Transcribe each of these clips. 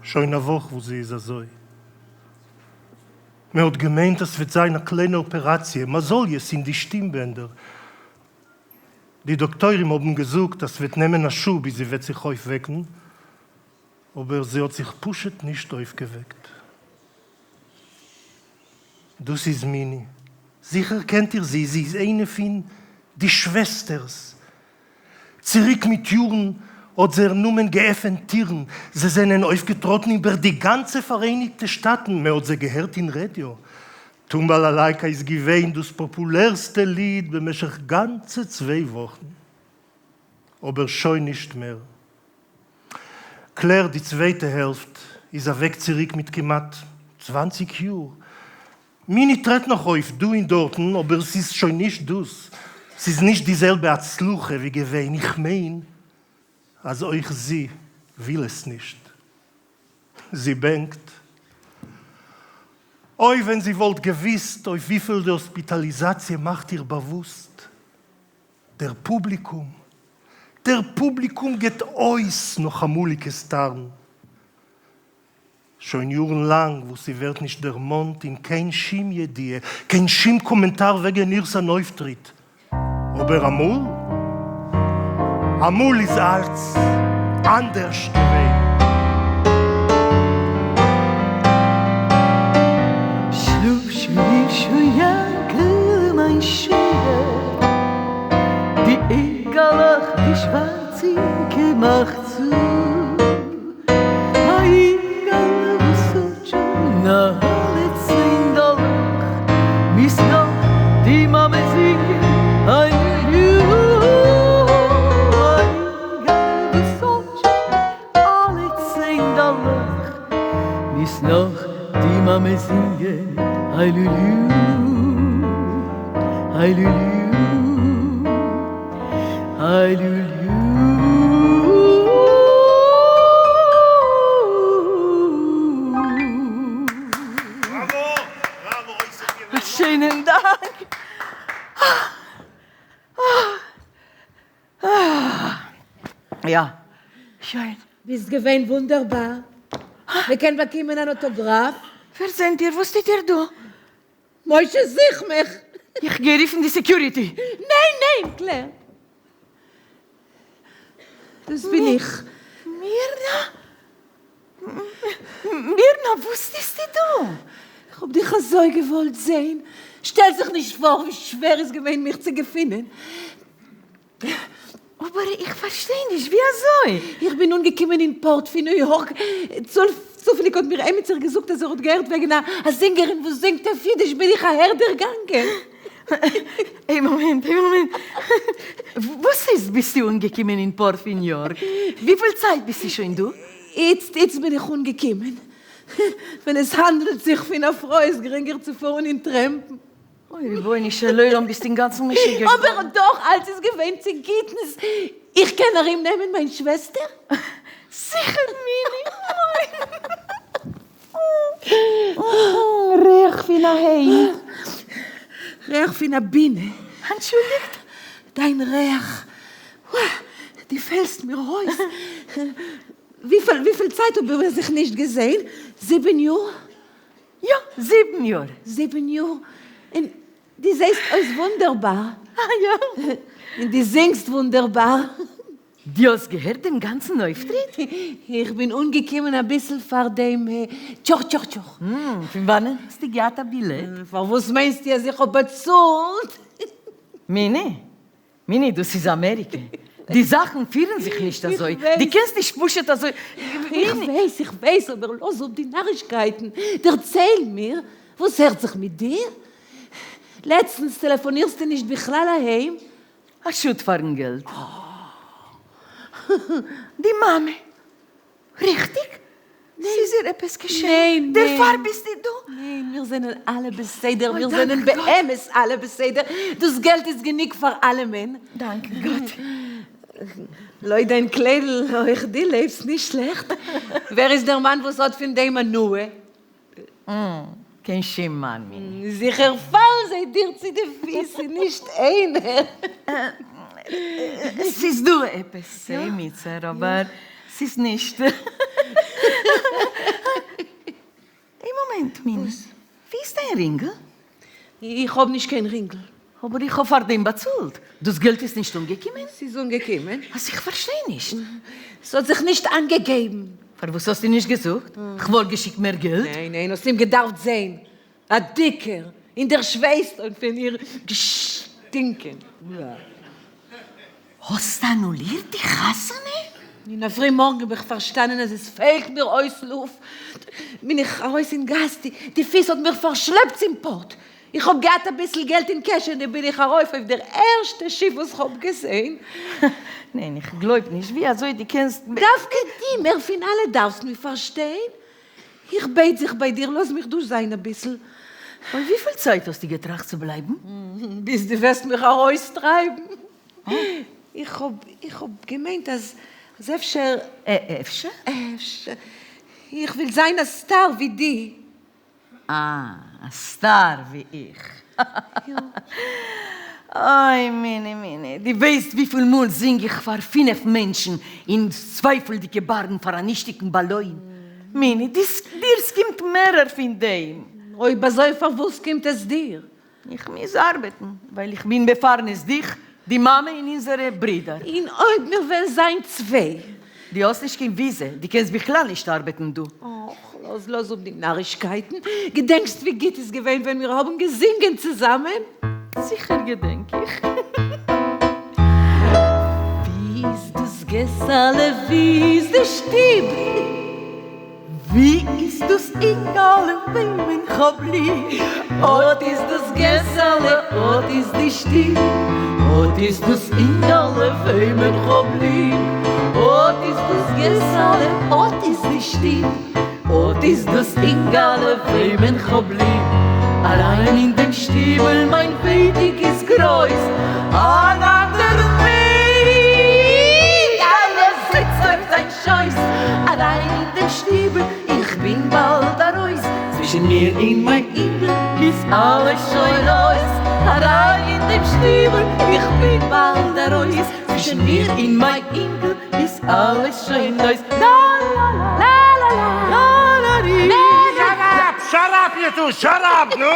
שוין א וואך וואס זי איז אזוי. מען האט געמיינט אז ס'וועט זיין א קליינע אפעראציע, מאזאליעס אין די שטים בענדער. די דאקטוירים האבן געזאגט אז ס'וועט נעמען א שעה ביז זי וועט זיך אויפוועקן, אבער זי האט זיך פשוט נישט אויפגעוועקט. דאס איז מיני. זיכער קענט איר זי, זי איז איינע פין די שוועסטערס. צוריק מיט יארן האט זייער נאמען געעפענט טירן, זיי זענען אויפגעטראטן איבער די גאנצע פאראייניגטע שטאטן, מען האט זיי געהערט אין רעדיא. טום-באלאלייקא איז געווען דאס פאפולערסטע ליד במשך גאנצע צוויי וואכן. אבער שוין נישט מער. קלער די צווייטע העלפט איז אוועק צוריק מיט כמעט 20 יאר. מיני טרעט נאך אויף דא און דארטן אבער ס'איז שוין נישט דאס, ס'איז נישט די זעלבע הצלחה ווי געווען, איך מיין אז אויך זי וויל עס נישט. זי בענקט. אוי ווען זי וואלט געוויסט אויף וויפיל די האספיטאליזאציע מאכט איר באוואוסט. דער פובליקום, דער פובליקום געט אויס נאך אמאליגע סטארן. שוין יארן לאנג וואס זי ווערט נישט דערמאנט אין קיין שום ידיעה, קיין שום קאמענטאר וועגן אירס אן אויפטריט. אבער אמאל? אמאל איז אלץ אנדערש געווען. שלאף שוין יענקל מיין שווער, די אינגעלעך די שווארצינקע מאכט צו, א אינגעלע וואס האט שוין אלע צענדעלעך, מוז נאך די מאמע זינגען הללו, א אינגעלע וואס האט שוין אלע צענדעלעך, מוז נאך די מאמע זינגען הללו, הללו, הללו. א שיינעם דאנק! יא, שוין. ביסט געווען וואונדערבאר. מ'קען באקומען אן autograph? ווער זענט איר? וואס טוט איר דא? משה זוך מיך! איך גיי רופן די security. ניין ניין קלער. דאס בין איך. מירנא? מירנא וואס טוסטו דא? איך האב דיך אזוי געוואלט זעהן. שטעל זיך נישט פאר ווי שווער איז געווען מיך צו געפינען. אבער איך פארשטיי נישט, ווי אזוי? איך בין אנגעקומען אין פארט פון ניו יארק, צופעליג האט מיר עמיצער געזאגט אז ער האט געהערט וועגן א זינגערין וואס זינגט אויף אידיש, בין איך אהער דערגאנגען. איין מאמענט, איין מאמענט, וואס הייסט ביסטו אנגעקומען אין פארט פון ניו יארק? וויפיל צייט ביסטו שוין דא? איצט, איצט בין איך אנגעקומען. ווען עס האנדלט זיך פון א פרוי איז גרינגער צו פארן אין טרעמפן. אוי רבונו של עולם ביסט אינגאנצן משוגע געווארן. אבער דאך אלץ איז געווען צו גוטנס, איך קען ארום נעמען מיין שוועסטער? זיכער מיני. ריח פון א היים. ריח פון א בינע. אנטשולדיגט? דיין ריח. דו פעלסט מיר אויס. וויפיל וויפיל צייט האבן מיר זיך נישט געזעהן? זיבן יאר? יא, זיבן יאר. זיבן יאר? און דו זעסט אויס וואונדערבאר. אה יא? און דו זינגסט וואונדערבאר. דו האסט געהערט דעם גאנצן אויפטריט? איך בין אנגעקומען אביסל פאר דעם טשוך טשוך טשוך. פון וואנען האסטו געהאט א בילעט? פארוואס מיינסטו אז איך האב באצאלט? מיני, מיני דאס איז אמעריקע, די זאכן פירן זיך נישט אזוי, דו קענסט נישט פשוט אזוי, איך ווייס, איך ווייס, אבער לאז אפ די נארישקייטן, דערצייל מיר, וואס הערט זיך מיט דיר? לעצטנס טעלעפאנירסטו נישט בכלל אהיים? א שאד פארן געלט. די מאמע ריכטיג? ס'איז איר עפעס געשען? ניין, ניין. דערפאר ביסטו דא? ניין, מיר זענען אלע בסדר, מיר זענען באמת אלע בסדר, דאס געלט איז גענוג פאר אלעמען. דאנק גאט. לויט דיין קליידל אויך דו לעבסט נישט שלעכט. ווער איז דער מאן וואס האט פון דעם הנאה? קיין שום מאן מיר. זיכער פאלן זיי דיר צו די פיס און נישט איינער. ס'איז דא עפעס עמיצער אבער ס'איז נישט. מאמענט, מיני. וואו איז דיין רינגל? איך האב נישט קיין רינגל. אבער איך האב פאר דעם באצאלט. דאס געלט איז נישט אנגעקומען? ס'איז אנגעקומען. אז איך פארשטיי נישט. ס'האט זיך נישט איינגעגעבן. פארוואס האסטו נישט געזאגט? כ'וואלט געשיקט מער געלט. ניין ניין, האסט אים געדארפט זען. א דיקער, און דער שווייס האט פון איר געשטינקען. האסט אנולירט די חתונה? אין א פרי מארגן האב איך פארשטאנען אז עס פעלט מיר אויס לופט, בין איך ארויס אין גאס, די פיס האט מיר פארשלעפט צום פארט, איך האב געהאט אביסל געלט אין קעשענע, בין איך ארויף אויף דער ערשטע שיף וואס כ'האב געזען. ניין, איך גלויב נישט, ווי אזוי דו קענסט. דווקא דו מער פון אלע דארפסט מיר פארשטיין, איך בעט זיך ביי דיר, לאז מיך דא זיין אביסל. אוי, וויפיל צייט האסטו געטראכט צו בלייבן? ביז דו וועסט מיך ארויסטרייבן. איך האב, איך האב געמיינט אז, אז אפשר. אפשר? אפשר. איך וויל זיין א star ווי דו. אה, א star ווי איך. יא. אוי מיני מיני, דו ווייסט וויפיל מאל זינג איך פאר פינף מענטשן אין צווייפלדיגע בארן פאר א נישטיגן באלוין? מיני, דיר ס'קומט מערער פון דעם. אויב אזוי פארוואס קומט עס דיר? איך מוז ארבעטן, ווייל איך בין מפרנס דיך, די מאמע און אונזערע ברידער. און אויב מיר וועלן זיין צוויי? דו האסט נישט קיין וויזע, דו קענסט בכלל נישט ארבעטן דא. אך, לאז לאז אפ די נארישקייטן. געדענקסט ווי גוט איז געווען ווען מיר האבן געזינגען צוזאמען? זיכער געדענק איך. ווי איז דאס געסעלע, ווי איז די שטוב? ווי איז דאס אינגעלע וועמען כ'האב ליב? אָט איז דאס געסעלע, אָט איז די שטוב, אָט איז דאס אינגעלע וועמען כ'האב ליב. אָט איז דאס געסעלע, אָט איז די שטוב, אָט איז דאס אינגעלע וועמען כ'האב ליב. אריין אין דעם שטיבל מיין ווייטיק איז גרויס, אן אנדערן אינגעלע זיצט אויף זיין שויס, אריין אין דעם שטיבל, איך בין באלד ארויס, צווישן מיר און מיין אינגל איז אלעס שוין אויס, אריין אין דעם שטיבל, איך בין באלד ארויס, צווישן מיר און מיין אינגל איז אלעס שוין אויס, לאלאלאלאלאלארי. Shut up! Shut up you two! Shut up! נו!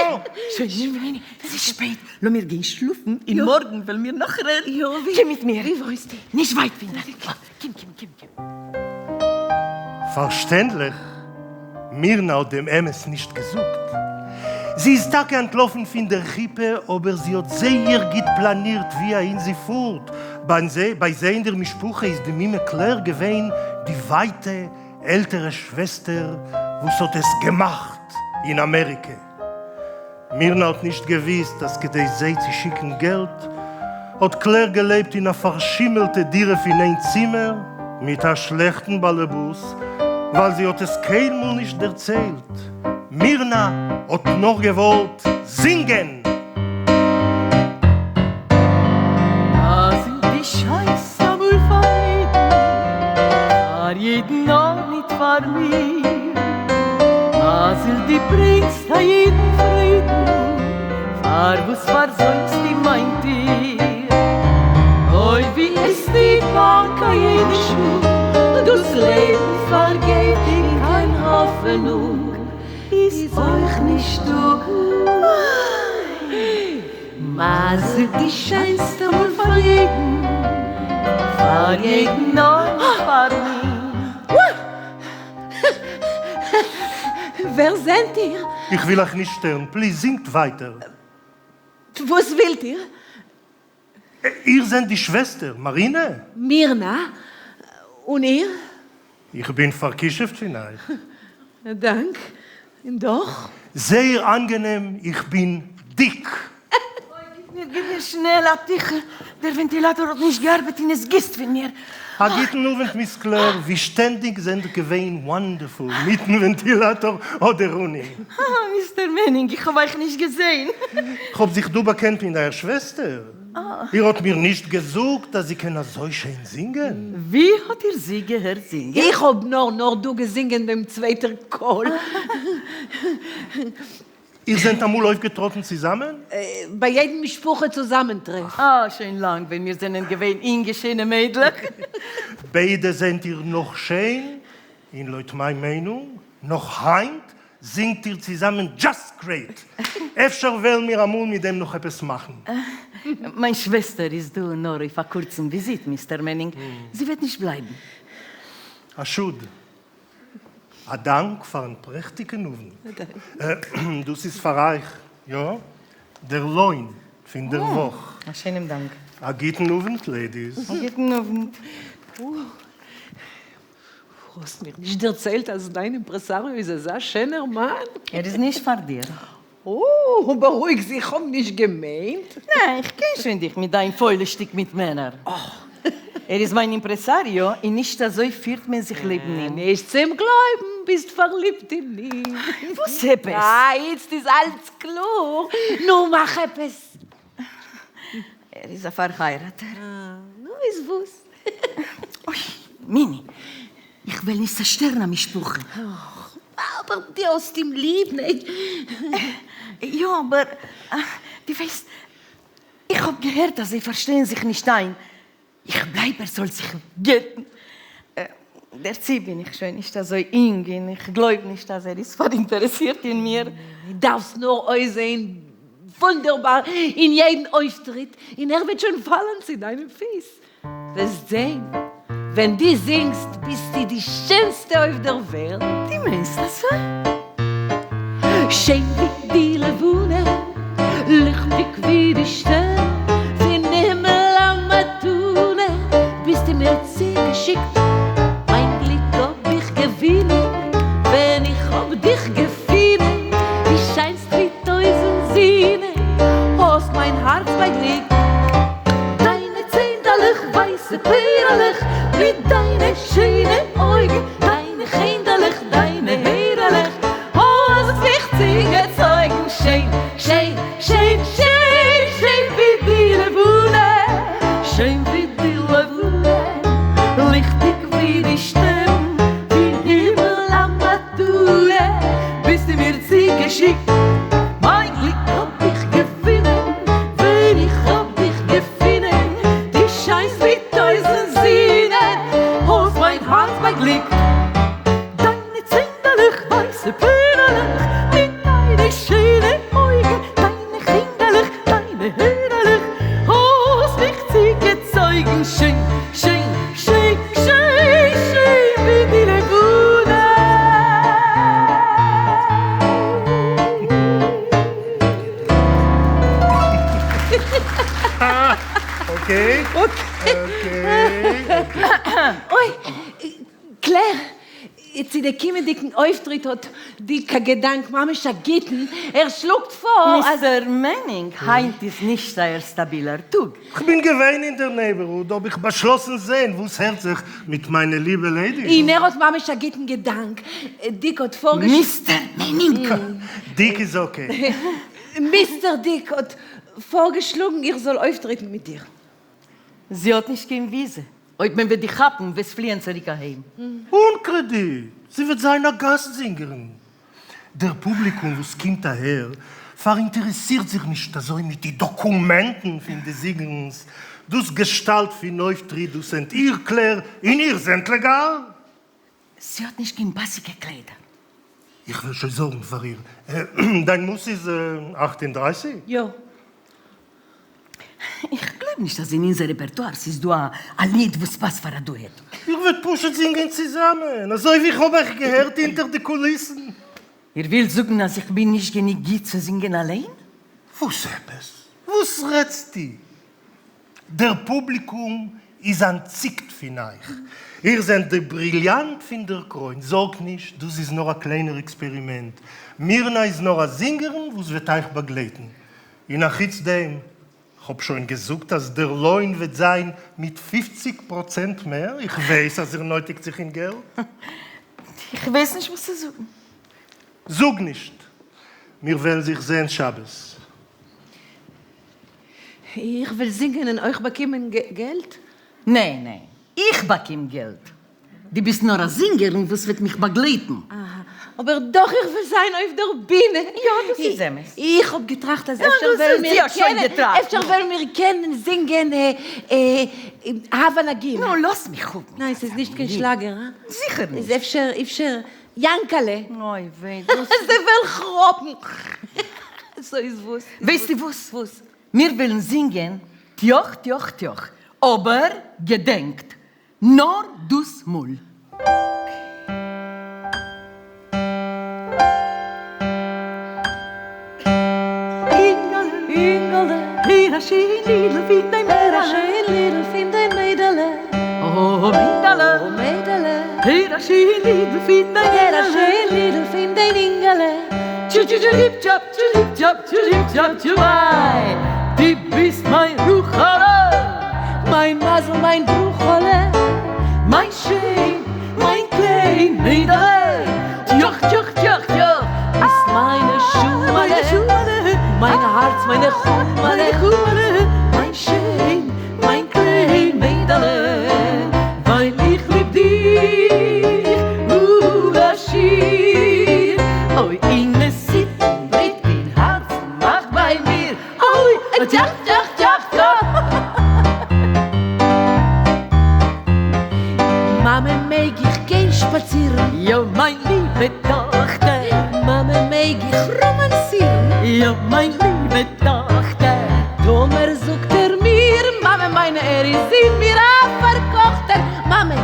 שוין, ס'איז שפעט, לאמיר גיין שלאפן, און מארגן וועלן מיר נאך רעדן. קום מיט מיר. ווי וואוינסטו? נישט ווייט פון דא. קום, קום, קום, קום. פארשטענדליך, מירנא האט דעם אמת נישט געזאגט. זי איז טאקע אנטלאפן פון דער חופה, אבער זי האט זייער גוט פלאנירט ווי אהין זי פארט. ביי זיי אין דער משפחה איז די מומע קלער געווען די ווייטע עלטערע שוועסטער וואס האט עס געמאכט אין אמעריקע. מירנא האט נישט געוויסט אז כדי זיי צו שיקן געלט האט קלער געלעבט אין א פארשימעלטע דירה פון איין צימער מיט א שלעכטן באלעבאס ווייל זי האט עס קיינמאל נישט דערציילט. מירנא האט נאר געוואלט זינגען! אז די שייסט אמאל פאר יעדן, פאר יעדן נאר ניט פאר מיר. מזל די ברענגסט א יעדן פרידן, פארוואס פארזוימסטו מיין טיר? אוי ווי עס טוט באנק א יעדע שעה, דאס לעבן פארגייט און קיין האפענונג איז אויך נישטא. מזל די שענסטע מאל פאר יעדן, פאר יעדן נאר נישט פאר מיר. ווער זענט איר? איך וויל אייך נישט שטערן, please זינגט ווייטער. וואס ווילט איר? איר זענט די שוועסטער, מארינע? מירנא, און איר? איך בין פארקישעפט פון אייך. דאנק, און דאך. זייער אנגענעם, איך בין דיק. אוי, גיב מיר, גיב מיר שנעל א טיכל, דער ווענטילאטאר האט נישט געארבעט און עס גיסט פון מיר. א גוטן אווענט Miss קלער, ווי שטענדיג זענט געווען wonderful, מיטן ווענטילאטאר אדער אן אים. אה, Mister מענינג, איך האב אייך נישט געזען. כ'האב זיך דא באקענט מיט אייער שוועסטער. איר האט מיר נישט געזאגט אז זי קען אזוי שיין זינגען. ווי האט איר זי געהערט זינגען? איך האב נאר נאר דא געזינגען דעם צווייטער קול. איר זענט אמאל אויפגעטראטן צוזאמען? ביי יעדן משפחה צוזאמענטרעף. אה, שוין לאנג, ווען מיר זענען געווען אינגע שיינע מיידלעך. ביידע זענט איר נאך שיין, און לויט מיין מיינונג, נאך היינט. זינגט איר צוזאמען just great! אפשר וועלן מיר אמאל מיט דעם נאך עפעס מאכן. מיין שוועסטער איז דא נאר אויף א קורצן וויזיט, מיסטער מענינג. זי וועט נישט בלייבן. א שאד. א דאנק פארן פרעכטיגן אוונט. דאס איז פאר אייך, יא? דער לוין פון דער וואך. א שיינעם דאנק. א גוטן אוונט ladies. א גוטן אוונט. האסט מיר נישט דערציילט אז דיין אימפרעסאריו איז אזא שענער מאן? ער איז נישט פאר דיר. או, בארואיג זיך, כ'האב נישט געמיינט. ניין, איך קען שוין דיך מיט דיין פוילע שטיק מיט מענער. ער איז מיין אימפרעסאריו און נישט אזוי פירט מען זיך לעבן אים. נישט צום גלויבן, ביסט פארליבט אין אים. וואס עפעס? אה, איצט איז אלץ קלאר. נו, מאך עפעס. ער איז א פארהייראטער. נו, איז וואס? אוי, מיני, איך וועל נישט צעשטערן א משפחה. אבער דו האסט אים ליב, ניין? יא, אבער דו ווייסט, איך האב געהערט אז זיי פארשטייען זיך נישט איין. איך בלייב ער זאל זיך גט'ן. דערצו בין איך שוין נישט אזוי אינג און איך גלויב נישט אז ער איז פאראינטערעסירט אין מיר. דארפסט נאר אויסזעהן וואונדערבאר אין יעדן אויפטריט און ער וועט שוין פאלן צו דיינע פיס. וועסט זעהן, ווען דו זינגסט ביסטו די שענסטע אויף דער וועלט. דו מיינסט אזוי? שיין ווי די לבנה, ליכטיג ווי די שטערן, פון הימל א מתנה, ביסטו מיר צוגעשיקט, מיין גליק האב איך געווינען, ווען איך האב דיך געפינען, דו שיינסט ווי טויזנט זינען, האסט מיין הארץ באגליקט. דיינע צענדעלעך ווייסע פערעלעך, מיט דיינע שיינע אויגן, דיינע חענדעלעך, דיינע הערעלעך, האסט מיך צוגעצויגן, שיין, שיין, שיין, שיין, שיין ווי די לבנה, שיין ווי די לבנה, ליכטיג ווי די שטערן, פון הימל א מתנה, ביסטו מיר צוגעשיקט, מיין גליק האב איך געפונען, ווען איך האב דיך געפונען, דו שיינסט ווי טויזנט זינען, האסט מיין הארץ באגליקט. דיינע צענדעלעך ווייסע פערעלעך, מיט דיינע שיינע אויגן, דיינע חינדעלעך, דיינע הערעלעך, האסט מיך צוגעצויגן, שיין, שיין, שיין, שיין, שיין ווי די לבנה. Okay. Okay. אוי, קלער, צו די קומענדיגן אויפטריט האט דיק א געדאנק ממש א גוטן, ער שלאגט פאר אז. מיסטער מענינג, היינט איז נישט זייער סטאבילער טאג. כ'בין געווען אין דער neighborhood האב איך באשלאסן זעהן וואס הערט זיך מיט מיינע ליבע ladies. און ער האט ממש א גוטן געדאנק, דיק האט פארגעשלאגן. מיסטער מענינג! דיק איז okay. מיסטער דיק האט פארגעשלאגן איך זאל אויפטרעטן מיט דיר. זי האט נישט קיין וויזע. אויב מען וועט דיך כאפן וועסט פליען צוריק אהיים. אן קרעדיט! זי וועט זיין א גאסט זינגערין. דער פובליקום וואס קומט אהער פאראינטערעסירט זיך נישט אזוי מיט די דאקומענטן פון די זינגערנס, דאס געשטאלט פון אויפטריט דאס זענט איר קלער און איר זענט לעגאל. זי האט נישט קיין פאסיגע קליידער. איך וועל שוין זארגן פאר איר. דיין מאס איז 38? יא. איך גלייב נישט אז אין אונזער רעפערטואר ס'איז דא א ליד וואס פאסט פאר א דועט. איר וועט פשוט זינגען צוזאמען, אזוי ווי איך האב אייך געהערט אונטער די קוליסן. איר ווילט זאגן אז איך בין נישט גענוג גוט צו זינגען אליין? וואס עפעס? וואס רעדסטו? דער פובליקום איז אנטציקט פון אייך, איר זענט די בריליאנט פון דער קרוין, זארגט נישט, דאס איז נאר א קליינער עקספערימענט, מירנא איז נאר א זינגערין וואס וועט אייך באגלייטן, און אחוץ דעם, כ'האב שוין געזאגט אז דער לוין וועט זיין מיט 50% מער, איך ווייס אז איר נויטיגט זיך אין געלט. איך ווייס נישט וואס צו זאגן. זאג נישט, מיר וועלן זיך זען שבת. איך וויל זינגען און אויך באקומען געלט? ניין ניין, איך באקום געלט, דו ביסט נאר א זינגערין וואס וועט מיך באגלייטן. אהא. אבער דאך איך וויל זיין אויף דער בינע. יא, דאס איז אמת. איך האב געטראכט אז אפשר וועלן מיר קענען, אפשר וועלן מיר קענען זינגען הבה נגילה. נו, לאז מיך האבן. ניין, ס'איז נישט קיין שלאגער, הא? זיכער נישט. איז אפשר, אפשר יאנקעלע. אוי וויי, דאס. זיי וועלן כראפן. סאו איז וואס? ווייסטו וואס? וואס? מיר וועלן זינגען טיאך טיאך טיאך, אבער געדענקט, נאר דאס מאל. אינגעלע, אינגעלע, הער א שיין לידל פון דיין מיידעלע. הער א שיין לידל פון דיין מיידעלע. אָ, מיידעלע, אָ, מיידעלע, הער א שיין לידל פון דיין הער א שיין לידל פון דיין אינגעלע. טשו טשו טשו ליפ טשאפ טשו ליפ טשאפ טשו ליפ טשאפ טשו וויי דו ביסט מיין רחל'ע. מיין מזל מיין ברוכה'לע. מיין שיין מיין קליין מיידעלע. טשוך טשוך טשוך טשוך. ביסט מיין נשמה'לע. מיין הארץ מיין נחמה'לע. מיין שיין מיין קליין מיידעלע. ווייל איך ליב דיך אן א שיעור. אוי אין עס ברענט אין הארצן מאכט ביי מיר אוי טשאך טשאך טשאך טשאך. מאמע מעג איך גיין שפאצירן? יא מיין ליבע טאכטער. מאמע מעג איך ראמאנסירן? יא מיין ליבע טאכטער. טאמער זאגט ער מיר, מאמע מיינע ער איז אין מיר א פארקאכטער. מאמע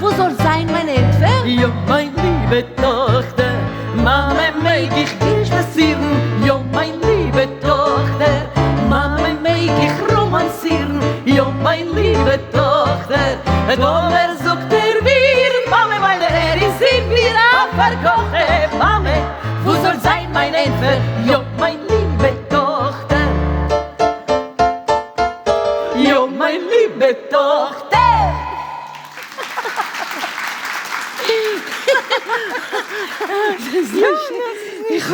וואס זאל זיין מיין ענטפער? יא מיין ליבע טאכטער. מאמע מעג איך גיין שפאצירן? יא מיין ליבע טאכטער. מאמע מעג איך ראמאנסירן? יא מיין ליבע טאכטער. טאמער זאגט ער מיר, מאמע מיינע ער איז אין מיר א פארקאכטער. מאמע וואס זאל זיין מיין ענטפער? יא מיין ליבע טאכטער. יא מיין ליבע טאכטער.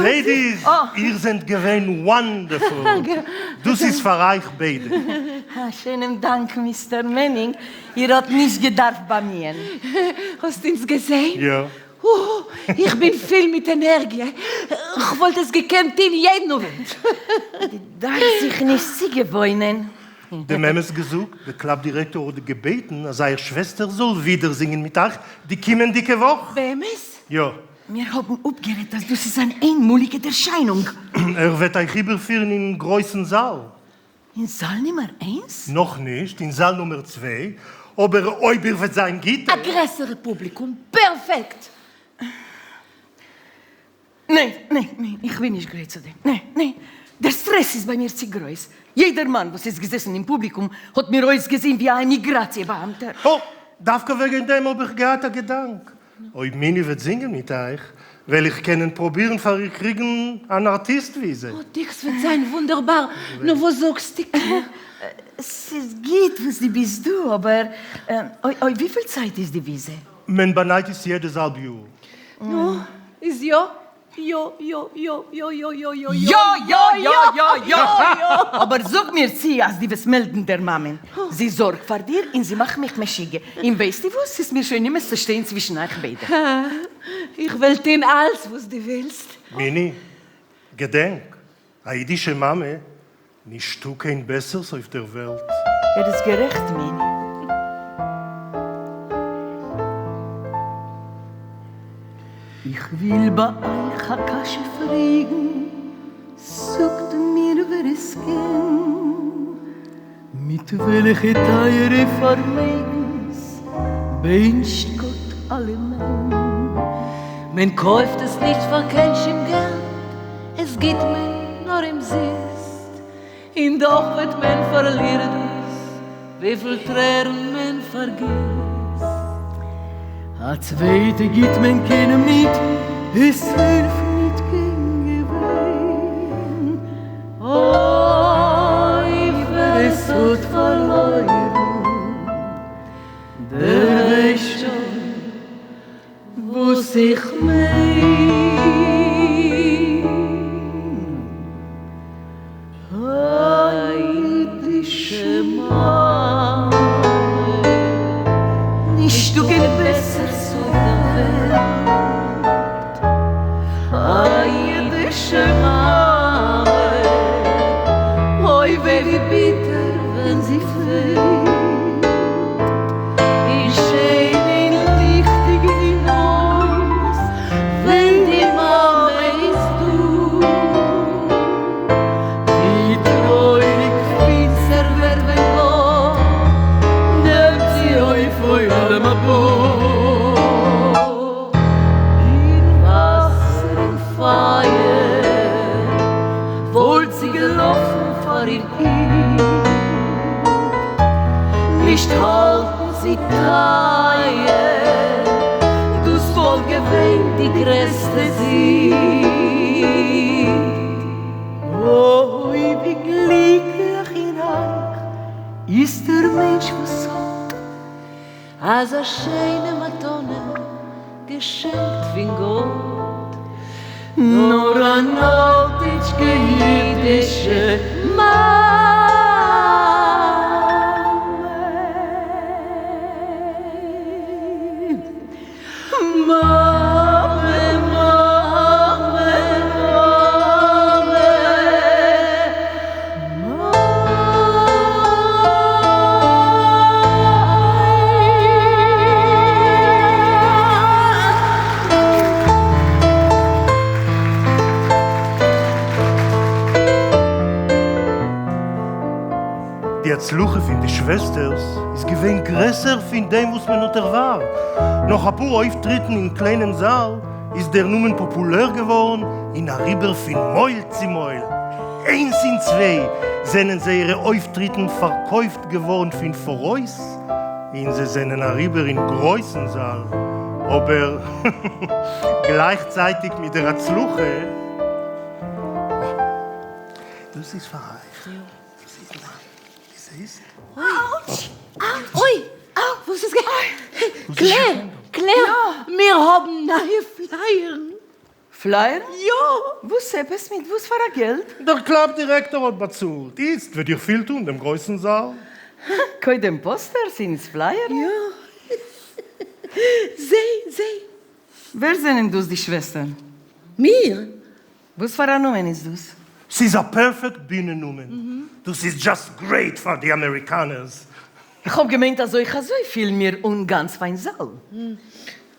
Ladies, איר זענט געווען wonderful! דאס איז פאר אייך ביידע. א שענעם דאנק Mister מענינג, איר האט נישט געדארפט באמיען. האסט אונז געזעהן? יא. איך בין פיל מיט ענערגיע, כ'וואלט עס געקענט טוהן יעדן אווענט. דו דארפסט זיך נישט צוגעוואוינען. דעם אמת געזאגט, דער club דירעקטאר האט געבעטן אז אייער שוועסטער זאל ווידער זינגען מיט אייך די קומענדיגע וואך. באמת? יא. מיר האבן אפגערעדט אז דאס איז אן איינמאליגע ערשיינונג. ער וועט אייך איבערפירן אין גרויסן זאל. אין זאל נומער איינס? נאכנישט, אין זאל נומער צוויי, אבער אויב איר וועט זיין גוט. א גרעסערע פובליקום, פערפעקט! ניין, ניין, ניין, איך בין נישט גרייט צו דעם, ניין, ניין, דער סטרעס איז ביי מיר צו גרויס, יעדער מאן וואס איז געזעסן אין פובליקום האט מיר אויסגעזען ווי א אימיגראציע באאמטער. אה, דווקא וועגן דעם האב איך געהאט א געדאנק, אויב מיני וועט זינגען מיט אייך, וועל איך קענען פרובירן פאר איר קריגן אן ארטיסט וויזע. אה, דאס וועט זיין וואונדערבאר, נו וואס זאגסטו? ס'איז גוט וואס דו ביסט דא, אבער אוי וויפיל צייט איז די וויזע? מען באנייט עס יעדעס האלב יאר. נו, איז יא? יא יא יא יא יא יא יא יא יא יא יא יא! אבער זאג מיר צו אז דו וועסט מעלדן דער מאמען. זי זארגט פאר דיר און זי מאכט מיך משוגע. און ווייסטו וואס? ס'איז מיר שוין נמאס צו שטיין צווישן אייך ביידע. איך וועל טון אלץ וואס דו ווילסט. מיני, געדענק, א אידישע מאמע, נישטא קיין בעסערס אויף דער וועלט. ער איז גערעכט מיני. איך וויל ביי אייך א קשיא פרעגן, זאגט מיר ווער עס קען, מיט וועלכע טייערע פארמעגנס בענטשט גאט אלעמען? מען קויפט עס נישט פאר קיין שום געלט, עס גיט מען נאר אומזיסט, און דאך וועט מען פארלירן דאס וויפיל טרערן מען פארגיסט. א צווייטע גיט מען קיינעם ניט, עס העלפט ניט קיין געוויין. אוי ווער עס האט פארלוירן, דער ווייסט שוין וואס איך מיין. א אידישע מאמע, נישטא קיין בעסערס אויף דער וועלט. אידישע מאמע, אוי וויי ווי ביטער ווען זי פעלט, ווי שיין און ליכטיג איז אין הויז ווען די מאמע איז דא, ווי טרויעריג פינסטער ווערט ווען גאט נעמט זי אויף עולם הבא. אין וואסער און פייער וואלט זי געלאפן פאר איר קינד, נישט האלטן זי טייער, דאס וואלט געווען די גרעסטע זינד. אוי ווי גליקליך און רייך איז דער מענטש וואס האט אזא שיינע מתנה געשענקט פון גאט, נאר אן אלטיטשקע אידישע מאמע. מאמע, מאמע, מאמע, די הצלחה פון די שוועסטערס איז געווען גרעסער פון דעם וואס מען האט ערווארט. נאך אפאר אויפטריטן אין קליינעם זאל איז דער נאמען פאפולער געווארן און אריבער פון מויל צו מויל. איינס און צוויי זענען זייערע אויפטריטן פארקויפט געווארן פון פאראויס און זיי זענען אריבער אין גרויסן זאל, אבער גלייכצייטיג מיט דער הצלחה. דאס איז פאר אייך. דאס איז ניין. דו זעסט? אוטש! אוי! וואס איז גע. קלער! קלער! מיר האבן נייע פלייערן! פלייערן? יא! וואס עפעס? מיט וואס פאר א געלט? דער קלאב דירעקטאר האט באצאלט. איצט וועט איר פיל טון דעם גרויסן זאל. קודם פאסטערס און פלייערן? יא! זע! זע! ווער זענען דאס די שוועסטערן? מיר! וואס פאר א נאמען איז דאס? ס'איז א perfect בינע נאמען. דאס איז just great פאר די אמעריקאנערס. איך האב געמיינט אז אויך אזוי פילן מיר אן גאנץ פיין זאל.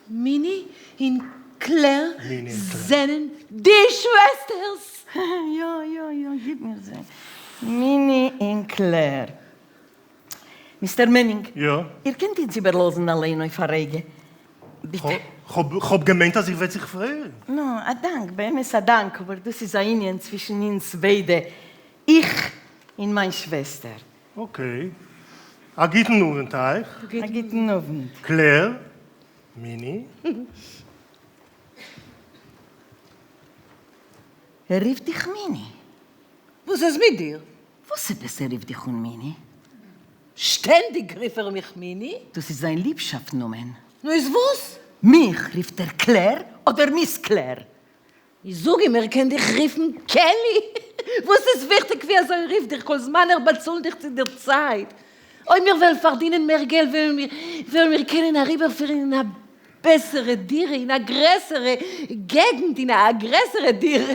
מיני און קלער זענען די שוועסטערס! יא יא יא גיב מיר זיי. מיני און קלער. מיסטער מענינג. יא? איר קענט אונז איבערלאזן אליין אויף א רגע? ביטע. כ'האב געמיינט אז איר וועט זיך פרייען. נו, א דאנק, באמת א דאנק, אבער דאס איז א ענין צווישן אונז ביידע, איך און מיין שוועסטער. okay. א גוטן אוונט אייך. א גוטן אוונט. קלער, מיני. ער רופט דיך מיני. וואס איז מיט דיר? וואס עפעס ער רופט דיך אן מיני? שטענדיג רופט ער מיך מיני. דאס איז זיין ליבשאפט נאמען. נו איז וואס? מיך רופט ער קלער אדער מיס קלער. איז זאג אים ער קען דיך רופן קעלי. וואס איז וויכטיג ווי אזוי ער רופט דיך כל זמן ער באצאלט דיך צו דער צייט. אויב מיר וועלן פארדינען מער געלט וועלן מיר קענען אריבערפירן אין א בעסערע דירה אין א גרעסערע געגנט אין א גרעסערע דירה,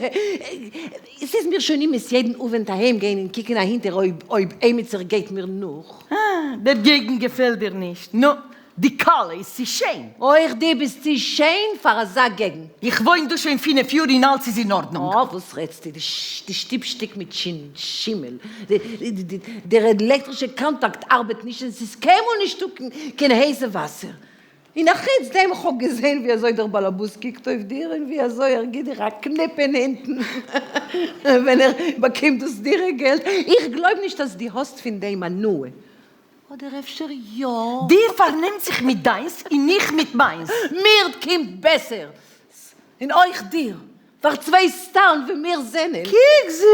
ס'איז מיר שוין נמאס יעדן אווענט אהיים גיין און קוקן אהינטער אויב אויב עימיצער גייט מיר נאך. אה, דער געגנט געפעלט דיר נישט? נו, די כלה איז צו שיין. אויך דו ביסט צו שיין פאר אזא געגנט. איך וואוין דא שוין פינף יאר און אלץ איז אין ארדנונג. אה, וואס רעדסטו, די שטוב שטיקט מיט שימעל, דער עלעקטרישע קאנטאקט ארבעט נישט און ס'איז קיינמאל נישטא קיין הייסע וואסער. און אחוץ דעם איך האב געזען ווי אזוי דער באלעבאס קוקט אויף דיר און ווי אזוי ער גיט דיר א קניפ אין הינטן ווען ער באקומט דאס דירה געלט, איך גלויב נישט אז דו האסט פון דעם הנאה, אדער אפשר יא? דו פארנעמט זיך מיט דיינס און איך מיט מיינס. מיר קומט בעסער, און אויך דיר. פאר צוויי סטארן ווי מיר זענען. קוק זי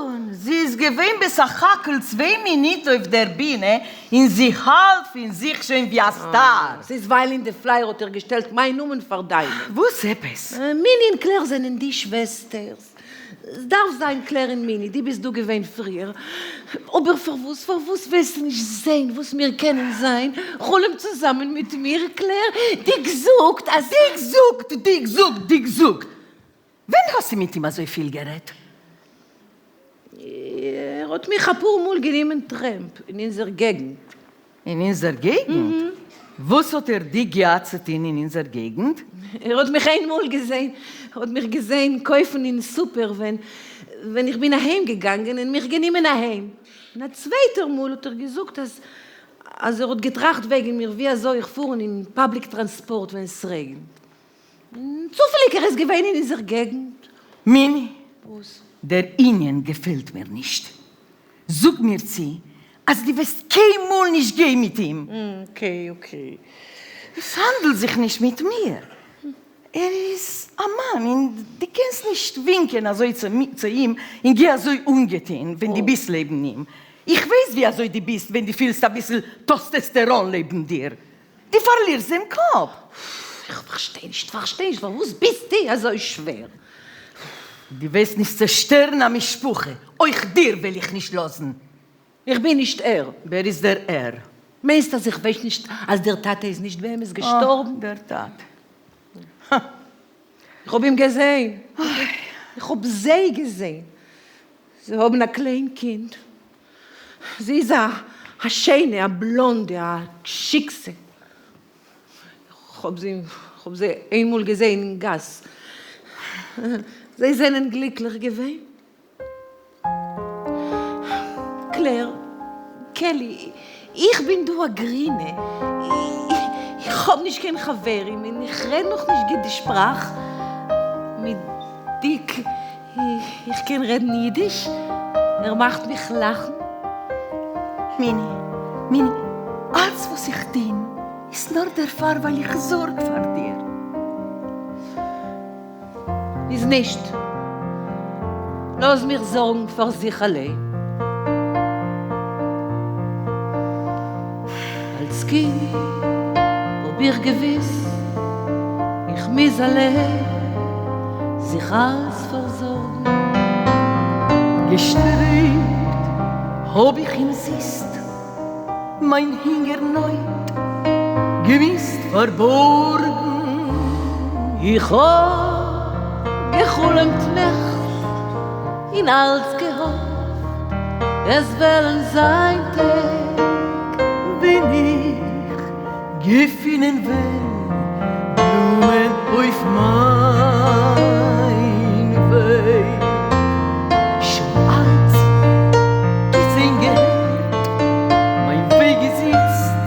אן, זי איז געווען בסך הכל צוויי מינוט אויף דער בינע און זי האלט פון זיך שוין ווי א star. ס'איז ווייל אין די flyer האט ער געשטעלט מיין נאמען פאר דיינעם. וואס עפעס? מיני און קלער זענען די שוועסטערס. ס'דארף זיין קלער און מיני, דו ביסט דא געווען פריער. אבער פארוואס, פארוואס ווילסטו נישט זען וואס מיר קענען זיין? חלום צוזאמען מיט מיר, קלער. דיק זאגט אז. דיק זאגט! דיק זאגט! דיק זאגט! ווען האסטו מיט אים אזוי פיל גערעדט? ער האט מיך אפאר מאל גענומען טרעמפ אין אונזער געגנט. אין אונזער געגנט? וואס האט ער דיך געהאט צו טון אין אונזער געגנט? ער האט מיך איין מאל געזען, ער האט מיך געזען קויפן אין סופער ווען ווען איך בין אהיים געגאנגען און מיך גענומען אהיים. און א צווייטער מאל האט ער געזאגט אז אז ער האט געטראכט וועגן מיר ווי אזוי איך פארן אין public transport ווען ס'רעגנט. און צופעליג ער איז געווען אין אונזער געגנט. מיני, וואס? דער ענין געפעלט מיר נישט. זאג מיר צו אז דו וועסט קיינמאל נישט גיין מיט אים. Okay okay. עס האנדלט זיך נישט מיט מיר. ער איז א מאן און דו קענסט נישט ווינקען אזוי צו אים און גיי אזוי אנגעטון ווען דו ביסט לעבן אים. איך ווייס ווי אזוי דו ביסט ווען דו פילסט אביסל טעסטאסטעראן לעבן דיר. דו פארלירסט דעם קאפ. איך פארשטיי נישט, פארשטיי נישט, פארוואס ביסטו אזוי שווער? דו וועסט נישט צעשטערן א משפחה, אויך דיר וועל איך נישט לאזן. איך בין נישט ער. ווער איז דער ער? מיינסט אז איך ווייס נישט אז דער טאטע איז נישט באמת געשטארבן? אה, דער טאטע. הא. איך האב אים געזען. איך האב זיי געזען. זיי האבן א קליין קינד. זי איז א א שיינע, א בלאנדע, א שיקסע. כ'האב זי כ'האב זיי איינמאל געזעהן אין גאס. זיי זענען גליקליך געווען. קלער, קעלי, איך בין דא א גרינע. איך האב נישט קיין חברים און איך רעד נאכנישט גוט די שפראך. מיט דיק איך קען רעדן אידיש? ער מאכט מיך לאכן. מיני, מיני, אלץ וואס איך טון איז נאר דערפאר ווייל איך זארג פאר דיר. איז נישט. לאז מיך זארגן פאר זיך אליין. אלס קינד האב איך געוויסט איך מוז אליין זיך אלץ פארזארגן. געשטרעבט האב איך אומזיסט, מיין הונגער נויט געמוזט פארבארגן. איך האב געחלומט נעכט און אלץ געהאפט עס וועלן זיין טעג. ווען איך געפינען וועל בלומען אויף מיין וועג. שוין אלץ געזען געהערט, מיין וועג איז איצט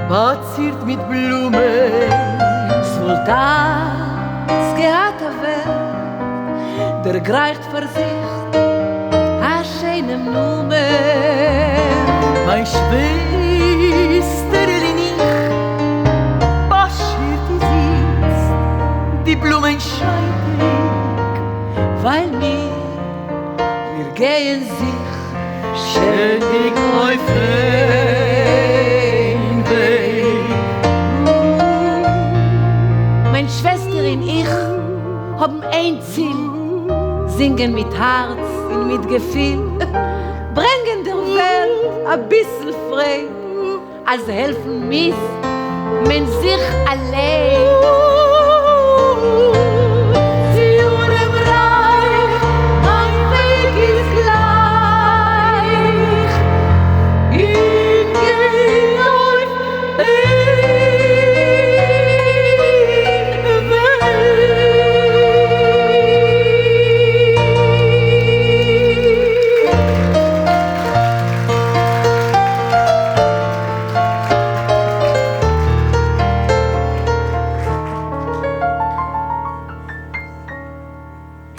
באצירט מיט בלומען. ס'וואלט אלץ געהאט א וועלט דערגרייכט פאר זיך א שיינעם נאמען. מיין שוועסטערל און איך, באשערט איז איצט די בלומען שיינטעג. ווייל מיר, מיר גייען זיך שטענדיג אויף איין וועג. מיין שוועסטער און איך האבן איין ציל, זינגען מיט הארץ און מיט געפיל, ברענגען דער וועלט אביסל פרייד, אז העלפן מוז מען זיך אליין.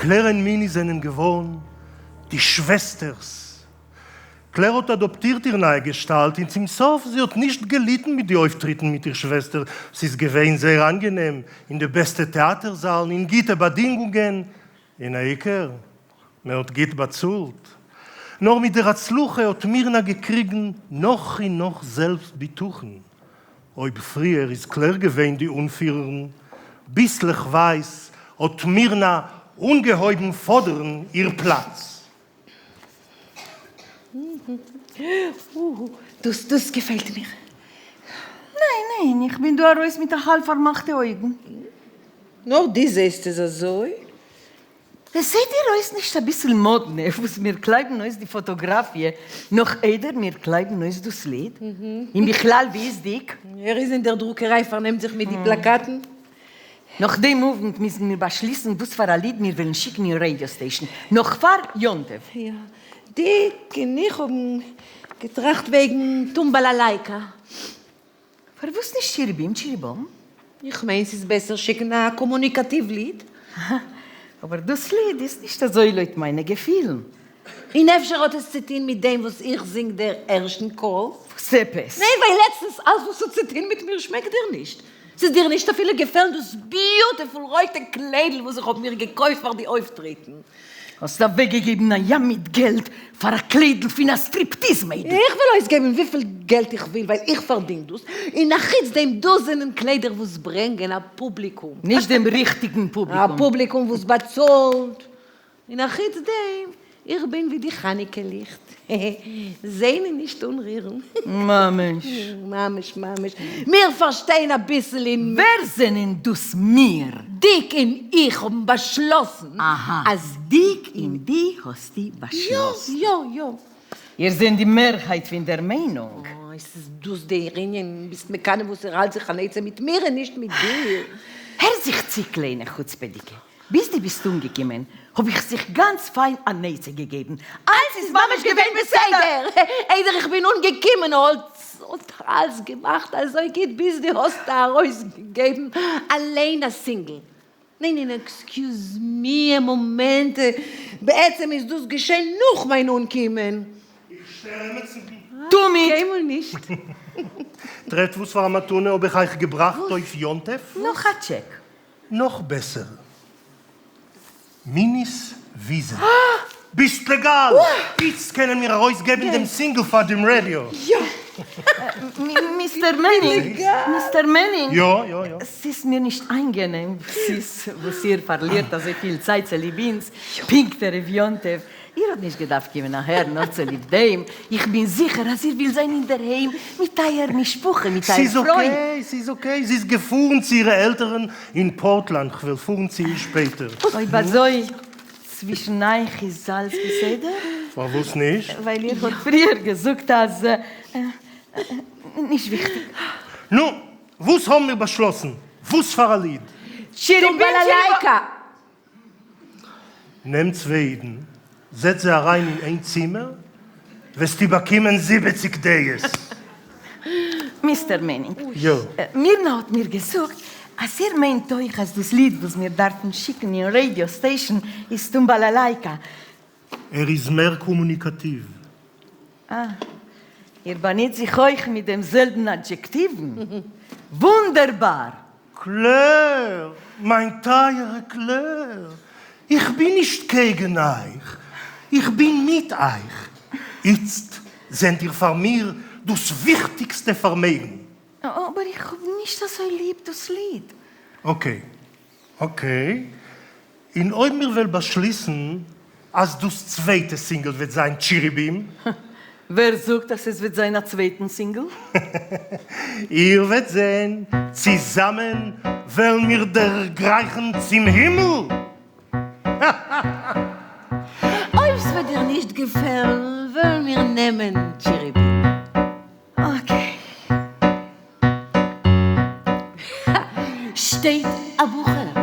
קלער און מיני זענען געווארן די שוועסטערס. קלער האט אדאפטירט איר נייע געשטאלט און צום סוף זי האט נישט געליטן מיט די אויפטריטן מיט איר שוועסטער, ס'איז געווען זייער אנגענעם אין די בעסטע טעאטער זאלן אין גוטע באדינגונגען, און העיקר מען האט גוט באצאלט. נאר מיט דער הצלחה האט מירנא געקריגן נאך און נאך זעלבסט בטחון. אויב פריער איז קלער געווען די אנפירערין, ביסלעכווייז האט מירנא אנגעהויבן פאדערן איר פלאץ. דאס דאס געפעלט מיר. ניין ניין, איך בין דא ארויס מיט א האלב פארמאכטע אויגן. נאר דו זעסט עס אזוי. עס זעט דיר אויס נישט אביסל מאדנע וואס מיר קלייבן אויס די פאטאגראפיע נאך איידער מיר קלייבן אויס דאס ליד? און בכלל ווי איז דיק? ער איז אין דער דרוקעריי פארנעמט זיך מיט די פלאקאטן. נאך דעם אוונט מוזן מיר באשליסן וואס פאר א ליד מיר וועלן שיקן אין radio station נאך פאר יום טוב. יא, דיק און איך האבן געטראכט וועגן טומבאלאלייקא. פארוואס נישט טשיריבים טשיריבאם? איך מיין ס'איז בעסער שיקן א קאמוניקאטיוו ליד. אבער דאס ליד איז נישט אזוי לויט מיינע געפילן. און אפשר האט עס צוטון מיט דעם וואס איך זינג דער ערשטן קול? וואס עפעס? ניין, ווייל לעצטנס אלס וואס האט צוטון מיט מיר שמעקט דיר נישט. ס'איז דיר נישט אפילו געפעלן דאס beautiful רויטע קליידל וואס איך האב מיר געקויפט פאר די אויפטריטן. האסט אוועקגעגעבן א ים מיט געלט פאר א קליידל פון א striptease מיידל. איך וועל אויסגעבן וויפיל געלט איך וויל ווייל איך פארדין דאס, און אחוץ דעם דאס זענען קליידער וואס ברענגען א פובליקום. נישט דעם ריכטיגן פובליקום. א פובליקום וואס באצאלט. און אחוץ דעם, איך בין ווי די חנוכה ליכט, זען און נישט אנרירן. ממש. ממש ממש. מיר פארשטייען אביסל אין. ווער זענען דאס מיר? דיק און איך האבן באשלאסן אז. דיק און די האסטו באשלאסן? יא יא יא. איר זענט די מערהייט פון דער מיינונג. אוי, ס'איז דאס דער ענין, ביסט מקנא וואס ער האלט זיך אן עצה מיט מיר און נישט מיט דיר. הער זיך צו קליינע חוצפה'דיגע. ביז דו ביסט אנגעקומען האב איך זיך גאנץ פיין אן עצה געגעבן, אלץ איז ממש געווען בסדר! איידער איך בין אנגעקומען האט אלץ געמאכט אזוי גוט ביז דו האסט ארויסגעגעבן אליין א single. ניין ניין excuse me א מאמענט, בעצם איז דאס געשען נאך מיין אנקומען. איך שטער עמעצן? תמיד! קיינמאל נישט. טרעפט וואס פאר א מתנה האב איך אייך געבראכט אויף יום טוב? נאך א טשעק. נאך בעסער. מיניס וויזע. ביסט לעגאל! איצט קענען מיר ארויסגעבן דעם single פאר דעם ראדיא. יא! Mister מענינג! Mister מענינג! יא יא יא. ס'איז מיר נישט איינגענעם וואס איר פארלירט אזויפיל צייט צוליב אונז, פונקט ערב יום טוב. איר האט נישט געדארפט קומען אהער נאר צוליב דעם, איך בין זיכער אז איר ווילט זיין אינדערהיים מיט אייער משפחה, מיט אייער ס'איז פרוי. okay, ס'איז okay, זי איז געפארן צו אירע עלטערן אין פארטלאנד, כ'וועל פארן צו איר שפעטער. אויב אזוי, צווישן אייך איז אלס בסדר? פארוואס נישט? ווייל איר האט פריער געזאגט אז. נישט וויכטיג. נו, וואס האבן מיר באשלאסן? וואס פאר א ליד? טומבאלאלייקא! נעם צוויי אידן, זעץ זיי אריין אין איין צימער, וועסטו באקומען 70 דעות. Mister מענינג, יא. מירנא האט מיר געזאגט אז איר מיינט אויך אז דאס ליד וואס מיר דארפן שיקן אין radio station איז טומבאלאלייקא. ער איז מער קאמוניקאטיוו. אה, איר באנוצט זיך אויך מיט דעם זעלבן אדזשעקטיוון. וואונדערבאר! קלער, מיין טייערע קלער, איך בין נישט קעגן אייך, איך בין מיט אייך. איצט זענט איר פאר מיר דאס וויכטיגסטע פארמעגן. אבער איך האב נישט אזוי ליב דאס ליד. Okay, okay. און אויב מיר וועל באשליסן אז דאס צווייטע single וועט זיין טשיריבים? ווער זאגט אז עס וועט זיין א צווייטן single? איר וועט זען, צוזאמען וועלן מיר דערגרייכן צום הימל! אויב ס'וועט דיר נישט געפעלן וועלן מיר נעמען טשיריבים. Okay. שטייט א בחור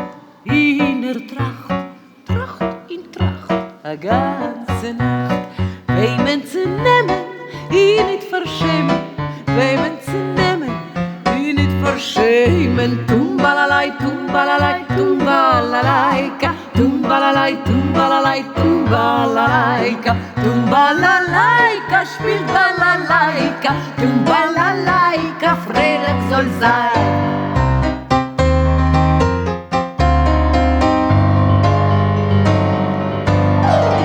און ער טראכט, טראכט און טראכט א גאנצע נאכט, וועמען צו נעמען און ניט פארשעמען, וועמען צו נעמען און ניט פארשעמען, טומבאלאליי טומבאלאליי טומבאלאלייקא, טומבאלאליי טומבאלאליי טומבאלאלייקא, טומבאלאלייקא שפילט באלאלייקא, טומבאלאלייקא פרייליך זאל זיין.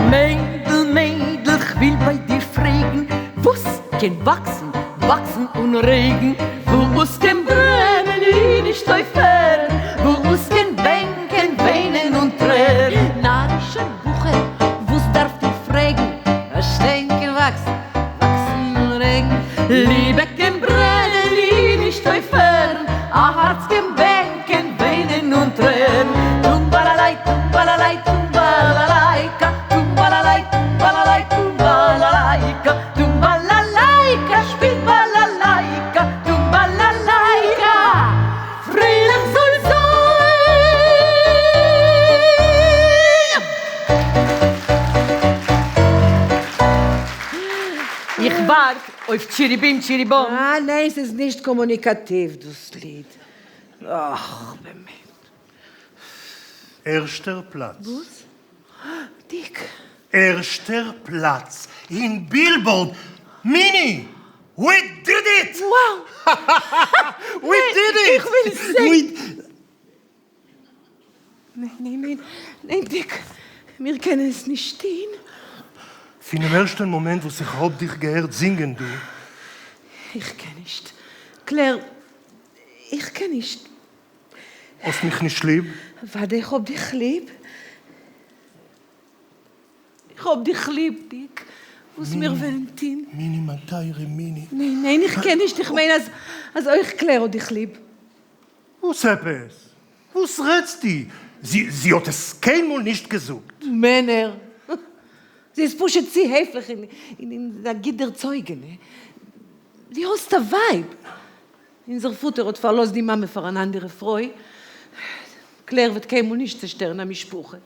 מיידל מיידל כ'וויל ביי דיר פרעגן, וואס קען וואקסן וואקסן אן רעגן, וואס קען ברענען און נישט אויפהערן, וואס קען בענקען וויינען אן טרערן. נארישער בחור וואס דארפט איר פרעגן, א שטיין קען וואקסן וואקסן אן רעגן, ליבע קען ברענען און נישט אויפהערן, א הארץ קען בענקען וויינען אן טרערן, טומבאלאליי טומבאלאליי טומבאלאליי. אויף טשיריבים טשיריבאם. אה ניין ס'איז נישט קאמוניקאטיוו דאס ליד. אך באמת. ערשטער פלאץ. וואס? דיק. ערשטער פלאץ אין בילבארד! מיני! We did it! Wow! We did it! איך וויל זען! ניין ניין ניין ניין דיק, מיר קענען עס נישט טוהן. פונעם ערשטען מאמענט וואס איך האב דיך געהערט זינגען דא. איך קען נישט. קלער, איך קען נישט. האסט מיך נישט ליב? אוודאי איך האב דיך ליב. איך האב דיך ליב, דיק. וואס מיר וועלן טוהן. מיני מיין טייערע מיני. ניין ניין איך קען נישט, איך מיין אז אז אויך קלער האט דיך ליב. וואס עפעס? וואס רעדסטו? זי זי האט עס קיינמאל נישט געזאגט. מענער. זי איז פשוט צו העפליך און און א גוט דערצויגענע. דו האסט א ווייב. אונזער פאטער האט פארלאזט די מאמע פאר אן אנדערע פרוי. קלער וועט קיינמאל נישט צעשטערן א משפחה.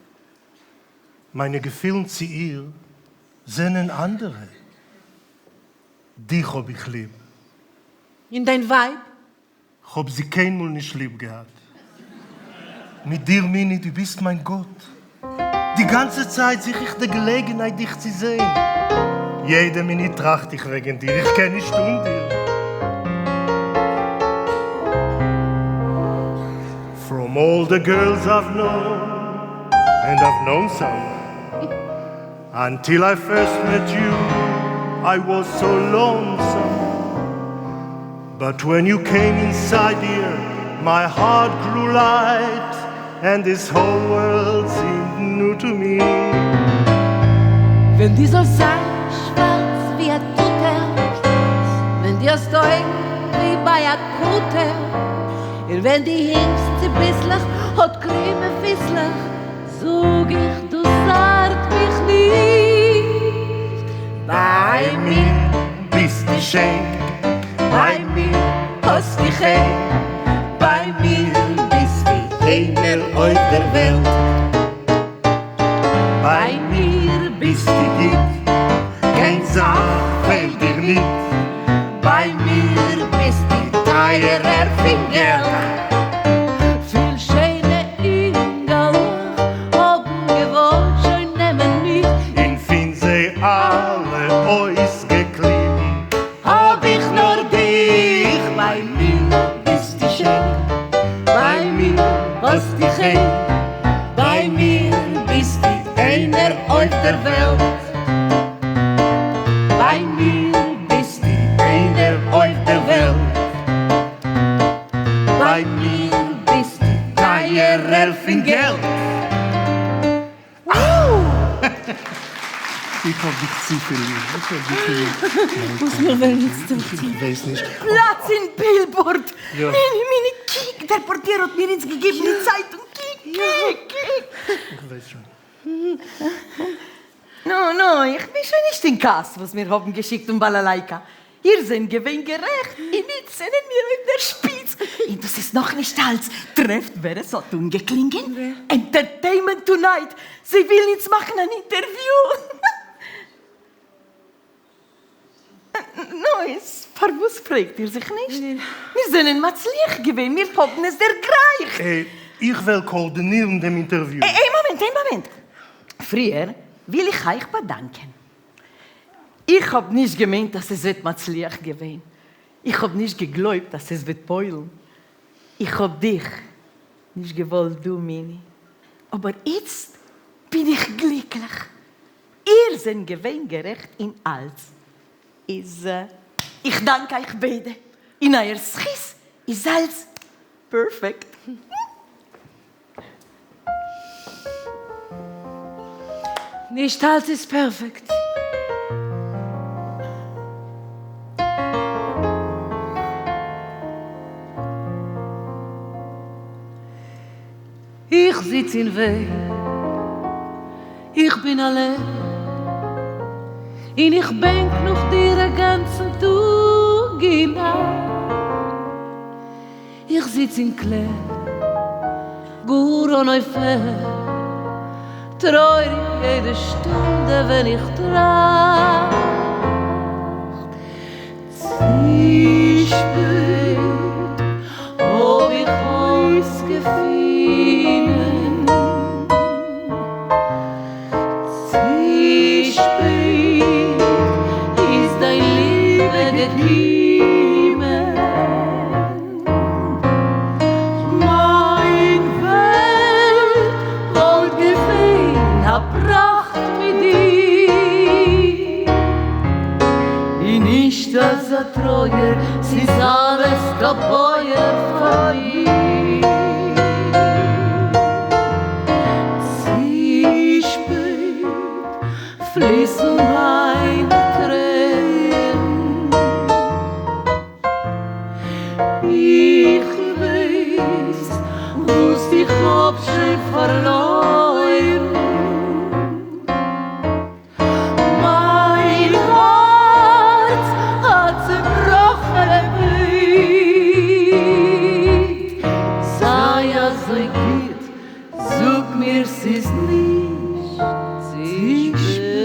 מיינע געפילן צו איר זענען אנדערע. דיך האב איך ליב. און דיין ווייב? כ'האב זי קיינמאל נישט ליב געהאט. מיט דיר מיני, דו ביסט מיין גאט. די גאנצע צייט זוך איך די געלעגנהייט דיך צו זען. יעדע מינוט טראכט איך וועגן דיר, איך קען נישט אן דיר. From all the girls I've known, and I've known some, until I first met you, I was so lonesome. But when you came inside dear, my heart grew light, and this whole world seemed new to me. ווען דו זאלסט זיין שווארץ ווי א טוטער, ווען דו האסט אויגן ווי ביי א קוטער, און ווען דו הינקסט צוביסלעך האט קרומע פיסלעך, זאג איך דאס ארט מיך נישט. ביי מיר ביסטו שיין, ביי מיר האסטו חן, ביי מיר ביסטו איינער אויף דער וועלט. ביי מיר ביסטו גוט, קיין זאך פעלט דיר ניט, ביי מיר ביסטו טייערער פון געלט. פיל שיינע אינגעלעך האבן געוואלט שוין נעמען מיך. און פון זיי אלע אויסגעקליבן האב איך נאר דיך. ביי מיר ביסטו שיין, ביי מיר האסטו חן, ביי מיר ביסטו איינער אויף דער וועלט. ביי מיר ביסטו איינער אויף דער וועלט. ביי מיר ביסטו טייערער פון געלט. איך האב דיך צופיל ליב, איך האב דיך ליב. וואס מיר וועלן איצטער טון. איך ווייס נישט. פלאץ אין בילבארד! מיני מיני קוק, דער פארטיער האט מיר איצט געגעבן די צייטונג, קוק, קוק, קוק. איך ווייס שוין. נו, נו, איך בין שוין נישט אין כעס וואס מיר האבן געשיקט אום באלאלייקא. איר זענט געווען גערעכט, און איצט זענען מיר אויף דער שפיץ. און דאס איז נאכנישט אלץ, טרעפט ווער עס האט אנגעקלינגען, ענטערטעינמענט טונייט, זיי ווילן אונז מאכן אן אינטערוויו. נו, איז פארוואס פרעגט איר זיך נישט? מיר זענען מצליח געווען, מיר האבן עס דערגרייכט. איך וועל קאארדינירן דעם אינטערוויו. איין מאמענט, איין מאמענט. פריער וויל איך אייך באדאנקען. איך האב נישט געמיינט אז עס וועט מצליח געווען. איך האב נישט געגלויבט אז עס וועט פועל'ן. איך האב דיך נישט געוואלט דא מיני. אבער איצט בין איך גליקליך. איר זענט געווען גערעכט אין אלץ. איז איך דאנק אייך ביידע. אין אייער זכות איז אלץ פערפעקט. נישט אלץ איז פערפעקט. איך זיץ אין וועג, איך בין אליין, און איך בענק נאך דיר א גאנצן טאג און נאכט. איך זיץ אין קלער, גאר אן אויפהער, טרויעריג יעדע שטונדע ווען איך טראכט. געפינען. צו שפעט איז דיין ליבע געקומען. מיין וועלט וואלט געווען א פראכט מיט דיר. און נישט אזא טרויער, ס'איז אלעס קאפויער פאר מיר. צו שפעט פליסן מיינע טרערן. איך ווייס וואס איך האב שוין פארלוירן. מיין הארץ א צעבראכענע בעט. זיי אזוי גוט, זאג מיר ס'איז נישט צו שפעט.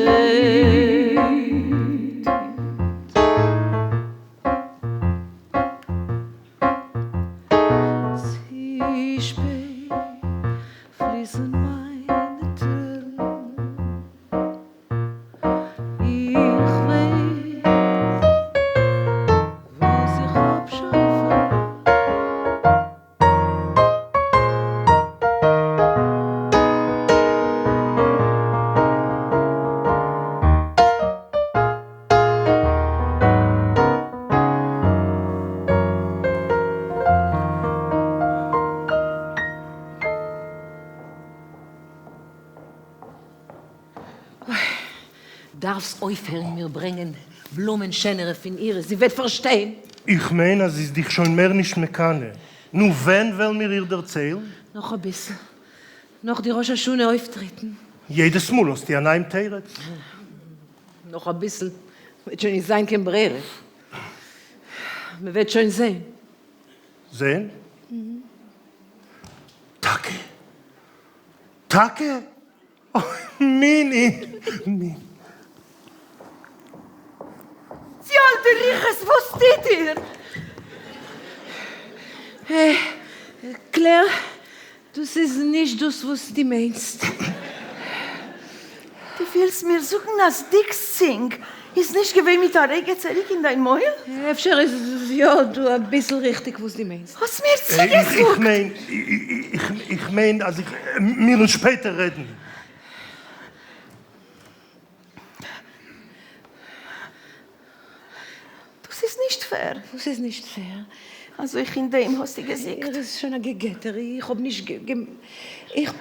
צו שפעט פליסן מיינע טרערן, איך ווייס וואס איך האב שוין פארלוירן. דארפסט אויפהערן מיר ברענגען בלומען שענערע פון אירע, זי וועט פארשטיין. איך מיין אז זי איז דיך שוין מער נישט מקנא. נו, ווען וועלן מיר איר דערציילן? נאך אביסל. נאך די ראש השנה אויפטריטן. יעדעס מאל האסטו א נייעם תירוץ. נאך אביסל וועט שוין נישט זיין קיין ברירה. מ'וועט שוין זען. זען? טאקע? טאקע? אוי מיני מיני. די אלטע רוחות, וואס טוט איר? קלער, דאס איז נישט דאס וואס דו מיינסט. דו ווילסט מיר זאגן אז דיק'ס צינג איז נישט געווען מיט א רגע צוריק אין דיין מויל? אפשר איז יא דא אביסל ריכטיג וואס דו מיינסט. האסט מיר צוגעזאגט! איך מיין, איך מיין אז איך, מיר'ן שפעטער רעדן. דאס איז נישט fair. וואס איז נישט fair? אז אויך אין דעם האסטו געזיגט. ער איז שוין א געגעטער, איך האב נישט גע. איך.